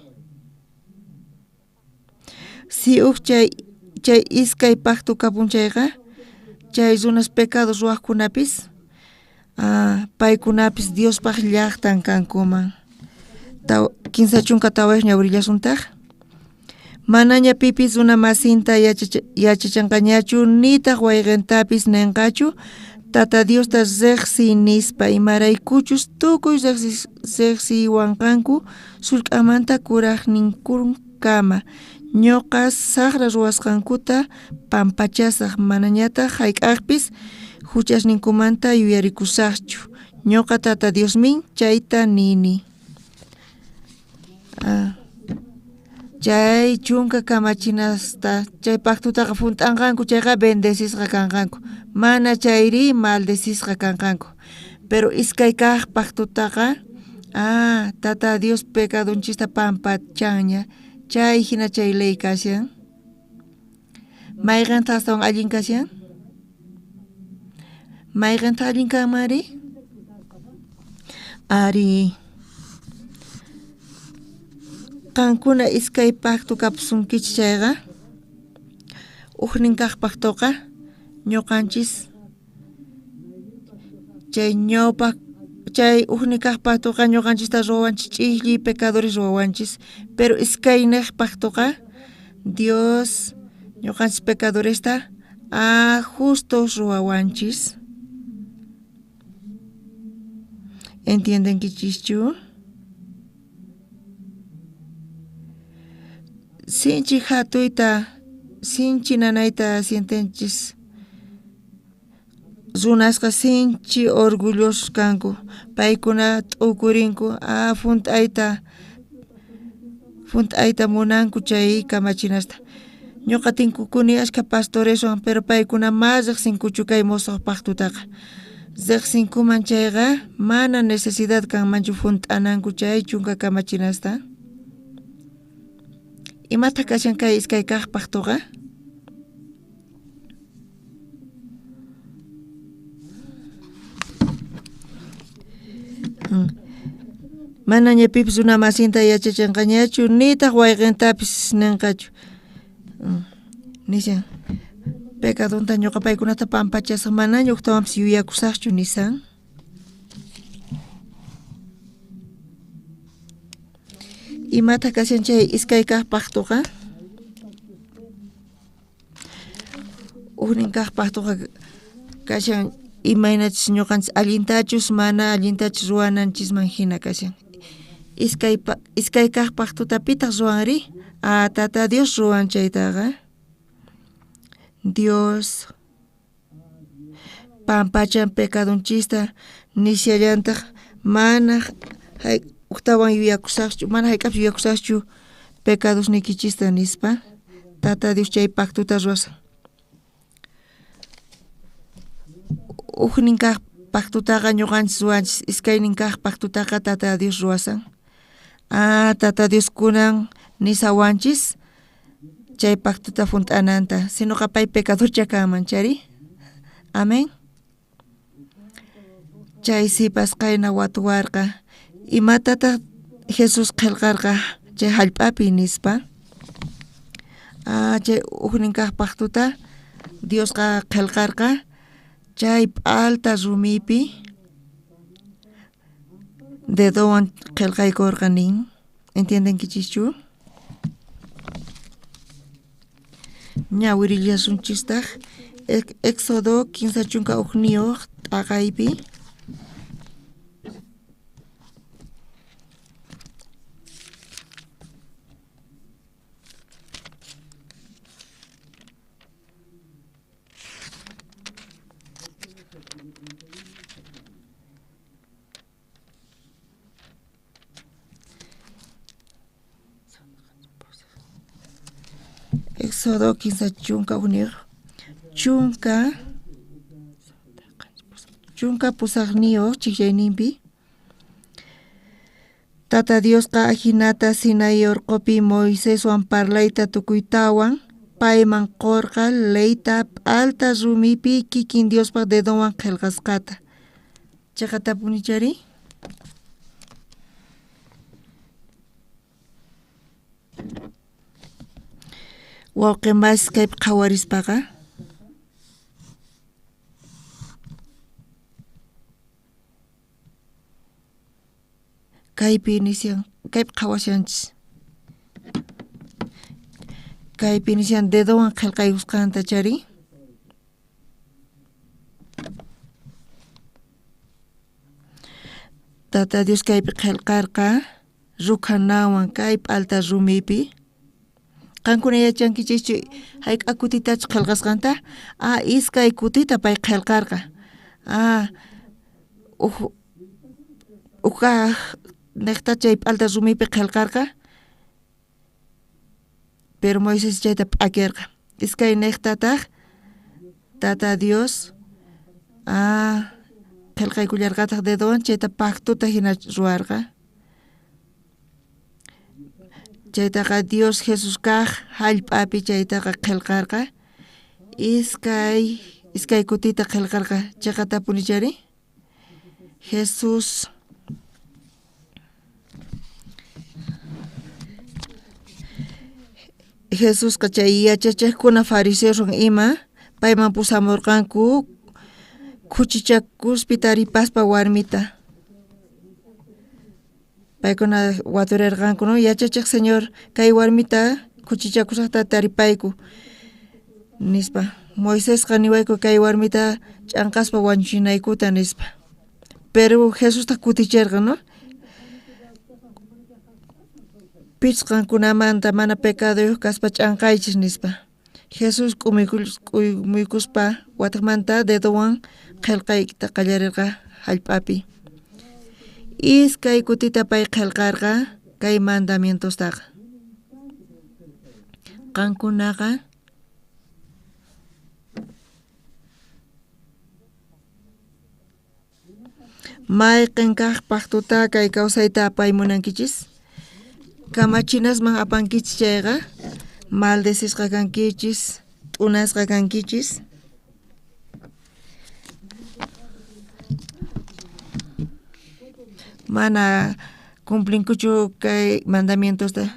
Si uj chay iskay pacto kapun chayqa, chay runas pecado ruwaqkunapis Paykunapis Diospaj llajtan kankuman. 34 ñawirillasuntaj. Manaña pipis runa masinta yachachanqañachu nitaj wayqentapis nenqachu Tata Diosta rejsiy nispa, imaraykuchus tukuy rejsiwanqanku sullk'amanta kurajninkunkama. Ñoqa sajra ruwasqankuta pampachasaj, manañataj jayk'ajpis juchasninkumanta yuyarikusajchu. Ñoqa Tata Diosmin chayta nini. Chay chunka kamachinasta chay pactutaqa junt'anqanku chayqa bendecisqa kanqanku, mana chayri maldecisqa kanqanku. Pero iskay kaj pactutaqa Tata Dios pecadonchista pampachanña, chay hina chay ley kashan. Mayqentaq astawan allin kashan? Mayqentaq allin kanmanri? Ari. Qankuna iskay pacto kapusunkichis chayqa, ujnin kaj pactoqa ñuqanchis chay ñawpaq chay ujnin kaj pactoqa ñuqanchista ruwawanchis ch'ijlli pecadores ruwawanchis, pero iskaynej pactoqa Dios ñuqanchis pecadoresta justos ruwawanchis. ¿Entiendenkichischu? Sinchi hatuyta, sinchi nanayta sientenchis. Runasqa sinchi orgullosos kanku, paykuna t'ukurinku, junt'ayta munanku chay kamachinasta. Ñuqa tinkukuni ashka pastoreswan, pero paykuna ma riqsinkuchu kay musuq pactutaqa. Riqsinkuman chayqa mana necesidad kanmanchu junt'ananku chay chunka kamachinasta. Imataq kashan kay iskay kaj pactoqa? Manaña pipis runa masinta yachachanqañachu, nitaq wayqentapis nenqachu. Nishan, pecadonta ñuqa paykunata pampachasaq, manaña ujtawanpis yuyakusaqchu nisan. Imataq kashan chay iskay kaj pactoqa? Ujnin kaj pactoqa kashan imaynachus ñuqanchis allintachus mana allintachus ruwananchisman hina kashan. Iskay kaj pactota pitaq ruwanri? Tata Dios ruwan chaytaqa. Dios pampachan pecadonchista, nisyallantaq mana ujtawan yuyakusaqchu, mana hayk'apis yuyakusaqchu pecadosniykichista nispa. Tata Dios chay pactota ruwasan. Ujnin kaj pactotaqa ñuqanchis ruwanchis, iskaynin kaj pactotaqa Tata Dios ruwasan. Tata Dios kunan nisawanchis chay pactota junt'ananta, sinoqa pay pecadorcha kanman chari. Amén. Chay sipas qayna watuwarqa, imatataq Jesús qhelqarqa chay jallp'api nispa. Chay ujnin kaj pactota Diosqa qhelqarqa chay p'alta rumipi dedowan qhelqaykurqa nin. ¿Entiendenkichischu? Ñawirillasunchistaq Éxodo 31 t'aqaypi. Éxodo 31, chunka pusaqniyuq chijllayninpi. Tata Diosqa ajinata Sinai urqupi Moiseswan parlayta tukuytawan payman qorqa leyta p'alta rumipi kikin Diospaq dedonwan qhelqasqata. Chaqatapunichari? Wawqi mas kaypi qhawarispaqa. Kaypi nishan, kaypi qhawashanchis. Kaypi nishan dedowan qhelqaykusqanta chari. Tata Dios kaypi qhelqarqa rukhanawan kay p'alta rumipi. Qankuna yachankichischu hayk'a kutitachus qhelqasqanta? Ah, iskay kutita pay qhelqarqa. Ah, uj nejta chay p'alta rumipi qhelqarqa, pero Moisés chayta p'akirqa. Iskay nejtataq Tata Dios qhelqaykullarqataq dedowan, chayta pactota hina ruwarqa. Chaytaqa Dios Jesús kaq hallp'api chaytaqa qhelqarqa. Iskay kutita qhelqarqa. Cheqatapuni chari? Jesús Jesusqa chay yachachejkuna fariseoswan ima payman pusamurqanku khuchichakuspi taripaspa warmita. Paykuna waturerqanku, no, yachachej Señor, kay warmita khuchichakusajta taripayku, nispa. Moisesqa niwayku kay warmita ch'anqaspa wañuchinaykuta, nispa. Pero Jesustaq kuticherqa, no, pichus qankunamanta mana pecadoyoj kaspa ch'anqaychis, nispa. Jesús k'umuykuspa watejmanta dedowan qhelqayta qallarerqa hallp'api. Iskay kutita pay qhelqarqa kay mandamientostaqa. Qankunaqa mayqen kaq pactota kay kawsayta apay munankichis? Kamachinasman apankichis chayqa maldecisqa kankichis, t'unasqa kankichis. Mana cumplinkuchu kay mandamientosta.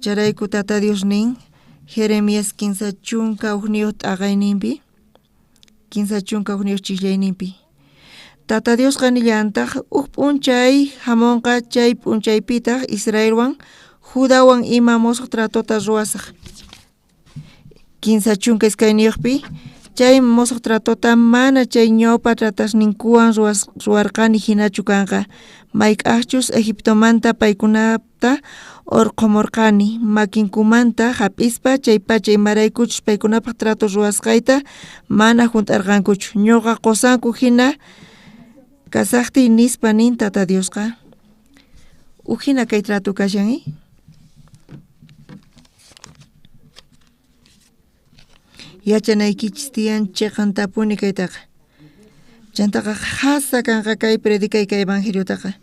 Chayrayku Tata Dios nin Jeremías 31 t'aqayninpi, 31 chiqllayninpi. Tata Diosqa nillantaq uj p'unchay hamunqa, chay p'unchaypitaq Israelwan Judawan ima mosoq tratota ruwasaq. 32pi chay mosoq tratota mana chay ñawpa tratasninkuwan ruwarqani hinachu kanqa, mayk'aqchus Egiptomanta paykunata orqhomurqani makinkumanta hap'ispa chaypacha imaraykuchus paykunapaq trato ruwasqayta mana hunt'arqankuchu, ñuqa qusanku hina kasaqtiy, nispa nin Tata Diosqa. Uj hina kay trato kashan, Yachanaykichis tiyan cheqantapuni kaytaqa. Chantaqa jasa kanqa kay predicay kay evangeliotaqa.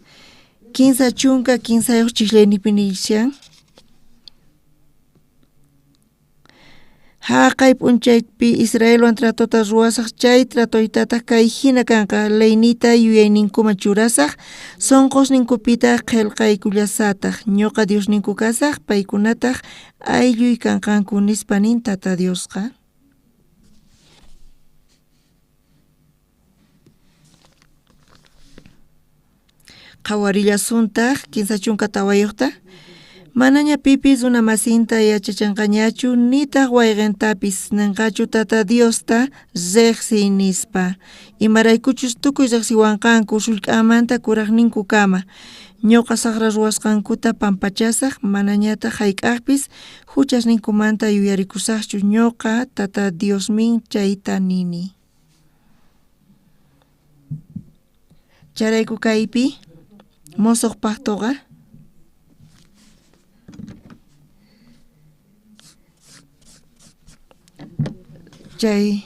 33 chiqllaynipi nishan. Jaqay p'unchaypi Israelwan tratota ruwasaq, chay tratoytataq kay hina kanqa, leynita yuyayninkuman churasaq, sonqosninkupitaq qhelqaykullasataq, ñuqa Diosninku kasaq, paykunataq aylluy kanqanku, nispa nin Tata Diosqa. Qhawarillasuntaq 34ta. Manaña pipis runa masinta yachachanqañachu, nitaq wayqentapis nenqachu Tata Diosta riqsiy nispa. Imaraykuchus tukuy riqsiwanqanku sullk'amanta kuraqninkukama. Ñuqa saqra ruwasqankuta pampachasaq, manañataq hayk'aqpis huchasninkumanta yuyarikusaqchu. Ñuqa Tata Diosmin chayta nini. Chayrayku kaypi mosoq pactoqa chay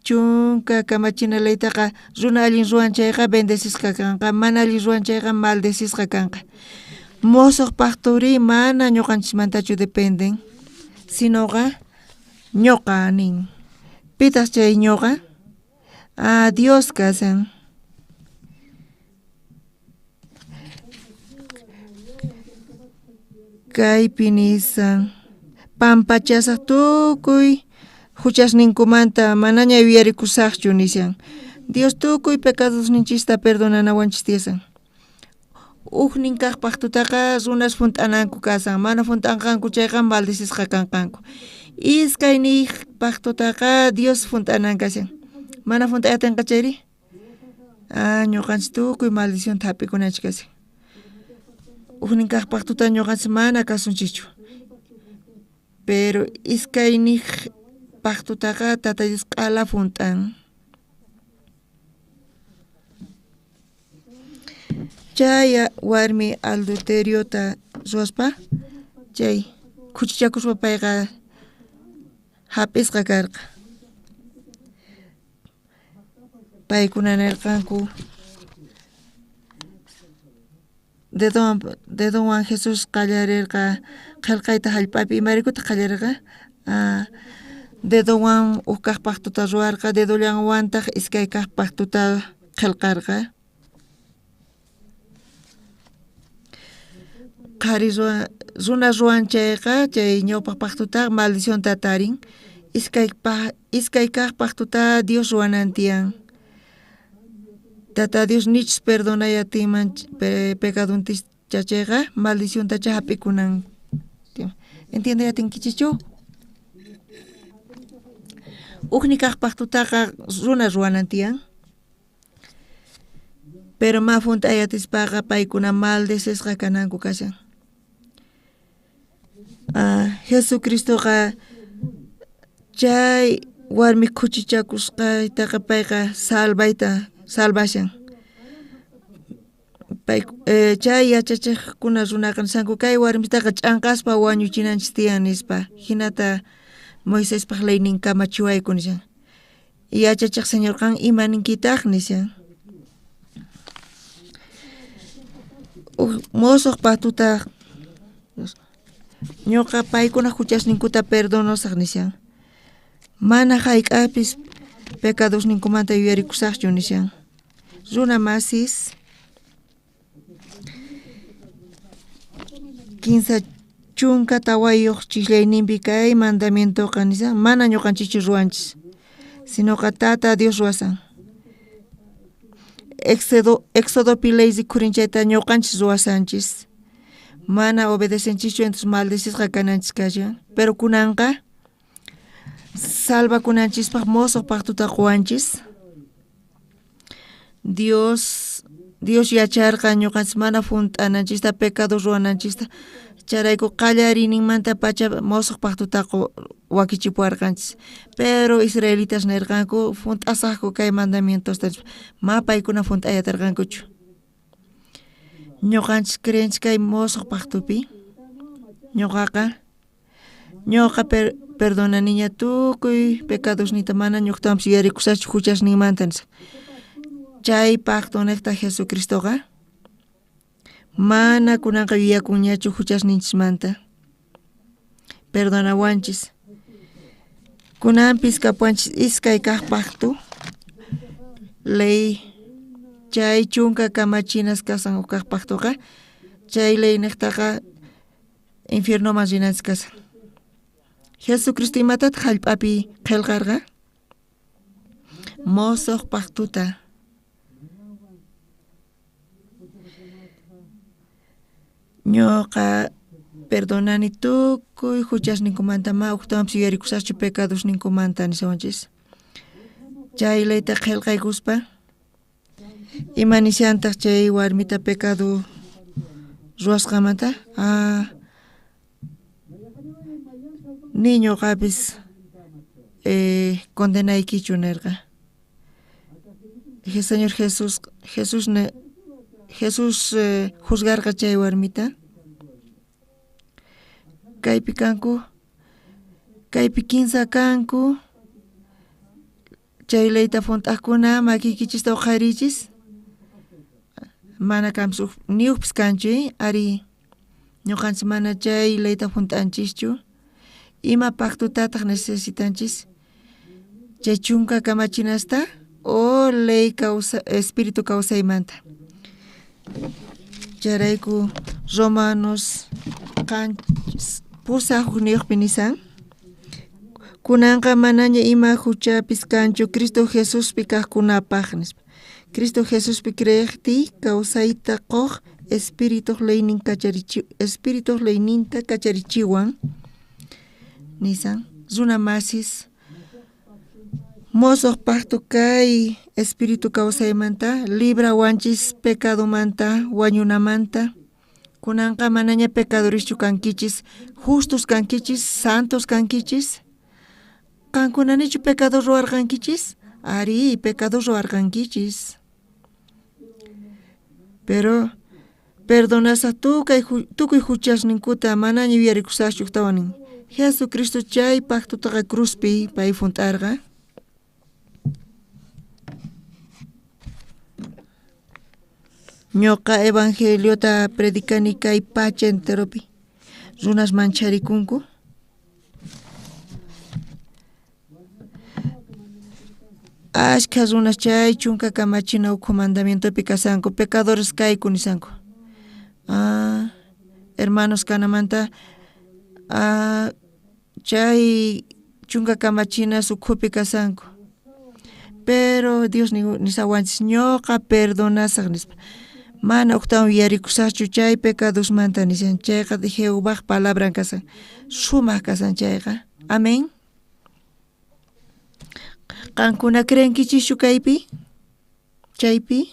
chunka kamachina leytaqa runa allin ruwan chayqa bendecisqa kanqa, mana allin ruwan chayqa maldecisqa kanqa. Mosoq pactori mana ñuqanchismantachu dependen, sinoqa ñuqa nin. Pitaq chay ñuqa? Ah, Dios kasan. Kaypi nisan pampachasaq tukuy huchasninkumanta, manaña yuyarikusaqchu nishan. Dios tukuy pecadosninchista perdonanawanchis tiyasan. Ujnin kaj pactotaqa runas junt'ananku kasan, mana junt'anqanku chayqa maldecisqa kanqanku. Iskayniy pactotaqa Dios junt'anan kashan. Mana junt'ay atinqa chayri? Ah, ñuqanchis tukuy maldicionta hap'ikunanchis kashan. Ujnin kaj pactota ñuqanchis mana kasunchischu. Pero iskayniq pactotaqa Tata Dios q'ala junt'an. Chay warmi adulteriota ruwaspa chay khuchichakuspa payqa hap'isqa karqa. Paykuna nirqanku dedonwan Jesús qallarirqa qhelqayta hallp'api. Imaraykutaq qallarirqa? Dedonwan uj kaq pactota ruwarqa, dedollanwantaq iskay kaq pactota qhelqarqa. Qhari runa ruwan chayqa chay ñawpaq pactota maldicionta tarin. Iskay kaq pactota Dios ruwanan tiyan. Tata Dios nichus perdonay atinman pecadonchista chayqa maldiciontacha hap'ikunan. Entiende atinkichischu? Ujni kaq pactotaqa runa ruwanan tiyan. Pero ma junt'ay atispaqa paykuna maldecisqa kananku kashan. Jesucristoqa chay warmi khuchichakusqaytaqa payqa salvayta salvashan. Pay chay yachachiqkuna runaqa nishanku kay warmitaqa ch'anqaspa wañuchinanchis tiyan nispa. Hinata Moisespaq leynin kamachiwayku nishan. Yachachiq Señor qan ima ninkitaq nishan. Mosoq pactota ñuqa paykuna huchasninkuta perdonosaq nishan. Mana hayk'apis pecadosninkumanta yuyarikusaqchu nishan. Runa masis 34 chislayninpi kay mandamientoqa nishan mana ñuqanchikchu ruwanchis, sinoqa Tata Dios ruwasan. Éxodopi ley rikhurin chayta ñuqanchis ruwasanchis. Mana obedecenchikchu entonces maldecisqa kananchis kashan. Pero kunanqa salvakunanchispaq mosoq pactota quwanchis. Dios yacharqa ñuqanchis mana junt'ananchista pecado ruwananchista. Chayrayku qallariyninmanta pacha mosoq pactota wakichipuwarqanchis. Pero israelitas nirqanku junt'asaqku kay mandamientosta ma paykuna junt'ay atirqankuchu. Ñuqanchis creenchis kay mosoq pactopi. Ñuqa perdonaniña tukuy pecadosniyta mana ñuqtawanpis yuyarikusaqchu huchasninmanta nispa. Chay pacto niqta Jesucristoqa mana kunanqa yuyakunñachu huchasninchismanta. Perdonawanchis. Kunanpis kapuwanchis iskay kaq pacto ley chay chunka kamachinas kasan uj kaq pactoqa chay ley niqtaqa infiernoman rinanchis kasan. Jesucristo imatataq hallp'api qhelqarqa? Mosoq pactota. Ñuqa perdonani tukuy huchasninkumanta ma ujtawanpis yuyarikusaqchu pecadosninkumanta nishawanchis. Chay leyta qhelqaykuspa ima nishantaq chay warmita pecado ruwasqanmanta? Ni ñuqapis condenaykichu nirqa. Señor Jesús juzgarqa chay warmita. Kaypi kanku, kaypi kinsa kanku. Chay leyta junt'aqkuna makiykichista uqharichis. Mana kanpis ni ujpis kanchu, ari ñuqanchis mana chay leyta junt'anchischu. Ima pactotataq necesitanchis? Chay chunka kamachinasta o ley espíritu kawsaymanta. Chayrayku Romanos 8 nisan. Kunanqa manaña ima huchapis kanchu Cristo Jesuspi kaqkunapaq nispa. Cristo Jesuspi creeqtiy kawsayta quq Espirituj leynin kacharichi Espirituj leyninta kacharichiwan nisan runa masis mosoj pacto kay espíritu kawsaymanta librawanchis pecadomanta wañunamanta kunanqa manaña pecadoreschu kankichis justos kankichis santos kankichis qankunanichu pecado ruwarqankichis arí pecado ruwarqankichis pero perdonasaj tukuy juchasninkuta manaña yuyarikusajchu ujtawan nin Jesucristo chay pactotaqa cruzpi pay junt'arqa. Ñuqa evangeliota predicani kay pacha enteropi runas mancharikunku ashkha runas chay chunka kamachina ukhu mandamientopi kasanku pecadores kayku nisanku hermanos kanamanta chay chunka kamachinas ukhupi kasanku pero Dios nisawanchis ñuqa perdonasaj nispa mana ujtawan yuyarikusajchu chay pecadosmanta nishan chayqa Jehovaj palabran kasan sumaj kasan chayqa amén. Qankuna creenkichischu kaypi chaypi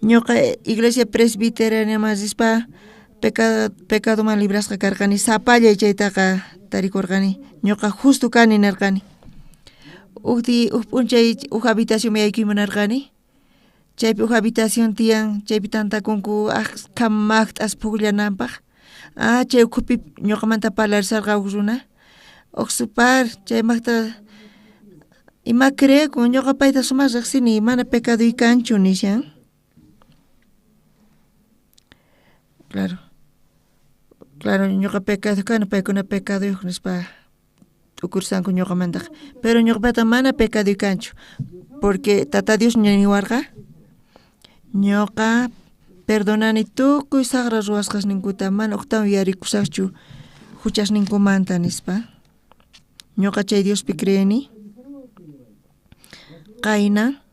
ñuqa iglesia presbiterianaman rispa pecadoman librasqa karqani sapallay chaytaqa tarikurqani ñuqa justo kani nerqani uj p'unchay uj habitacionman yaykuy munarqani chaypi uj habitación tiyan chaypi tantakunku ashkha maqt'as pukllananpaq chay ukhupi ñuqamanta parlarisharqa uj runa uj supar chaymaqta ima creekun ñuqa payta sumaq riqsini mana pecadoy kanchu nishan claro claro ñuqa pecado kani paykuna pecadoyuq nispa t'ukursanku ñuqamantaqa pero ñuqapata mana pecadoy kanchu porque tata Dios niwarqa ñuqa perdonani tukuy saqra ruwasqasninkuta mana ujtawan yuyarikusaqchu juchasninkumanta nispa ñuqa chay Diospi creeni qayna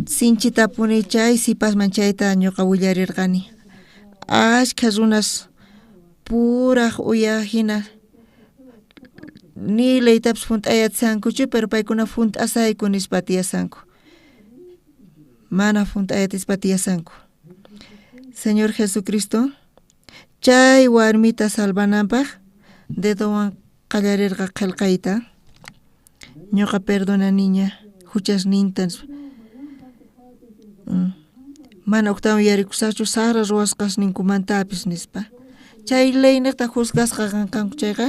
sinchitapuni chay sipasman chayta ñuqa willarirqani ashkha runas puraj uya hina ni leytapis junt'ayachisankuchu pero paykuna junt'asayku nispa tiyasanku mana junt'ayatispa tiyasanku Señor Jesucristo chay warmita salvananpaq dedowan qallarirqa qhelqayta ñuqa perdonaniña juchasninta mana ujtawan yuyarikusaqchu saqra ruwasqasninkumantapis nispa chay leyniqta juzgasqa kanqanku chayqa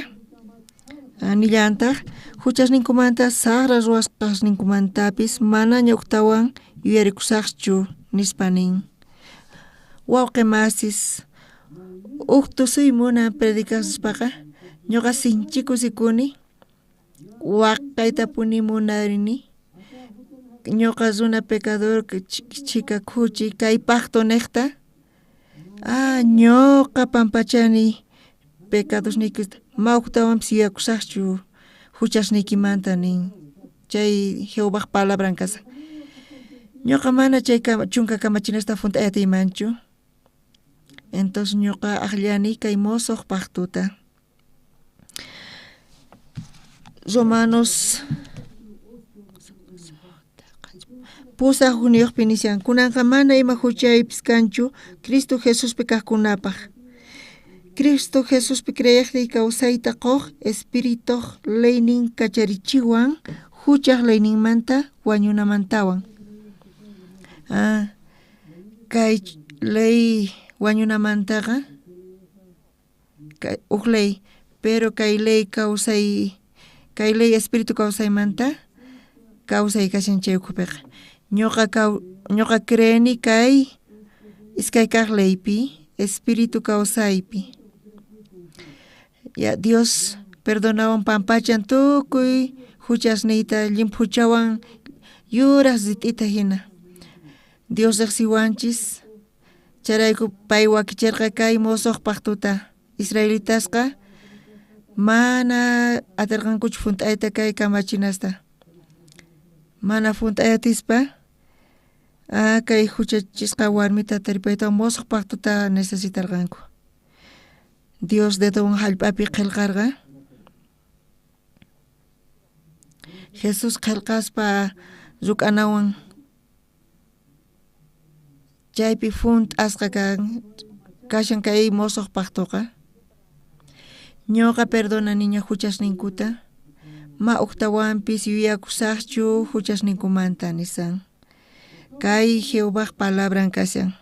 nillantaq juchasninkumanta saqra ruwasqasninkumantapis manaña ujtawan yuyarikusaqchu nispa nin wawqi masis uj tusuy munan predicaspaqa ñuqa sinchi kusikuni waqaytapuni munarini ñuqa runa pecador chhika khuchi kay pacto niqta ñuqa pampachani pecadosniykita ma ujtawanpis yuyakusaqchu juchasniykimanta nin chay Jehovaj palabran kasan ñuqa mana chay chunka kamachinasta junt'ay atiymanchu entonces ñuqa aqllani kay mosoj pactota Romanos 8 nishan kunanqa mana ima juchaypis kanchu Cristo Jesuspi kaqkunapaq Cristo Jesuspi creeqniy kawsayta quq Espirituj leynin kacharichiwan juchaj leyninmanta wañunamantawan kay ley wañunamantaqa uj ley pero kay ley kawsay kay ley espíritu kawsaymanta kawsay kashan chay ukhupiqa ñuqa creeni kay iskay kaq leypi espíritu kawsaypi ya Dios perdonawan pampachan tukuy juchasniyta llimphuchawan yuraj rit'ita hina Dios riqsiwanchis chayrayku pay wakicherqa kay mosoj pactota israelitasqa mana atirqankuchu junt'ayta kay kamachinasta Mana junt'ayatispa kay huchachisqa warmita taripayta mosoq pactota necesitarqanku. Dios dedowan hallp'api qillqarqa. Jesús qillqaspa ruk'anawan chaypi junt'asqa kashan kay mosoq pactoqa. Ñuqa perdonaniña huchasninkuta, ma uktawanpis yuyakusaqchu huchasninkumanta nisan. Kay Jehovaj palabran kashan.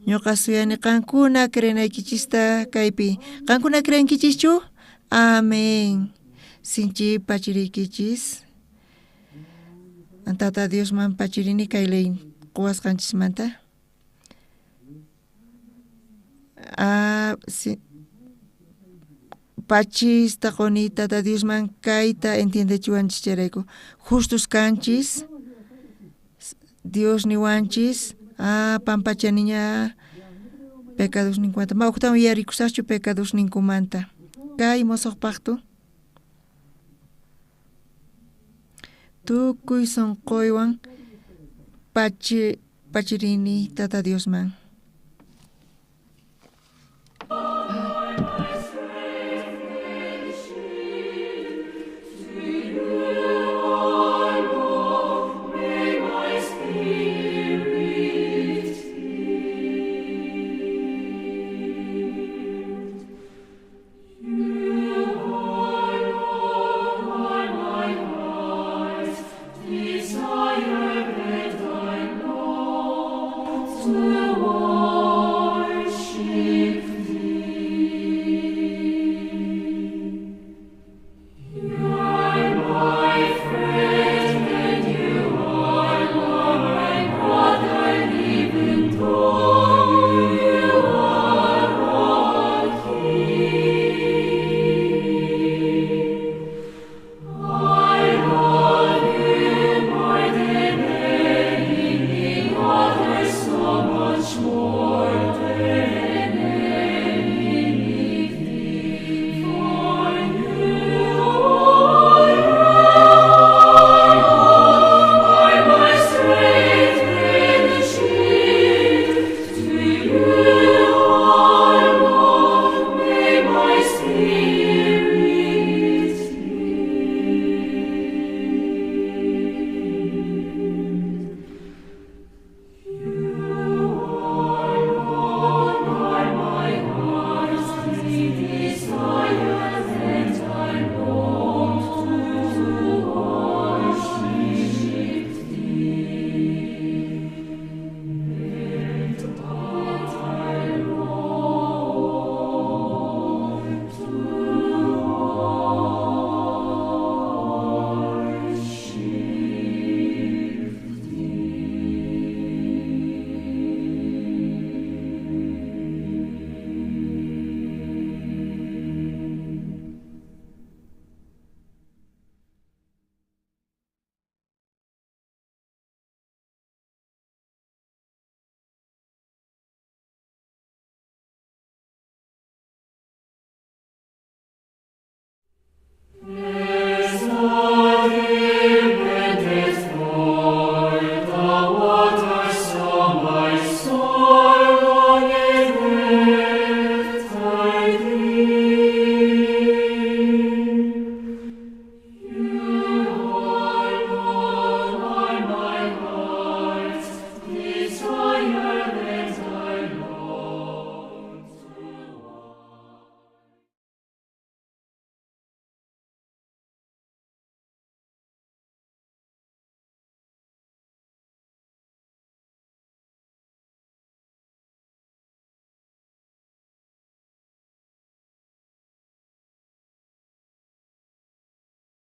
Ñuqa suyani qankuna creenaykichista kaypi. Qankuna creenkichischu? Amén. Sinchi pachiriykichis. Tata Diosman pachirini kay ley quwasqanchismanta. Pachista quni Tata Diosman kayta entiendechiwanchis chayrayku. Justus kanchis. Dios niwanchis. Pampachaniña pecados ninkumanta. Ma uktawan yuyarikusaqchu pecados ninkumanta. Kay mosoq pacto. Tukuy sunquywan pachirini Tata Diosman. Desire and I long to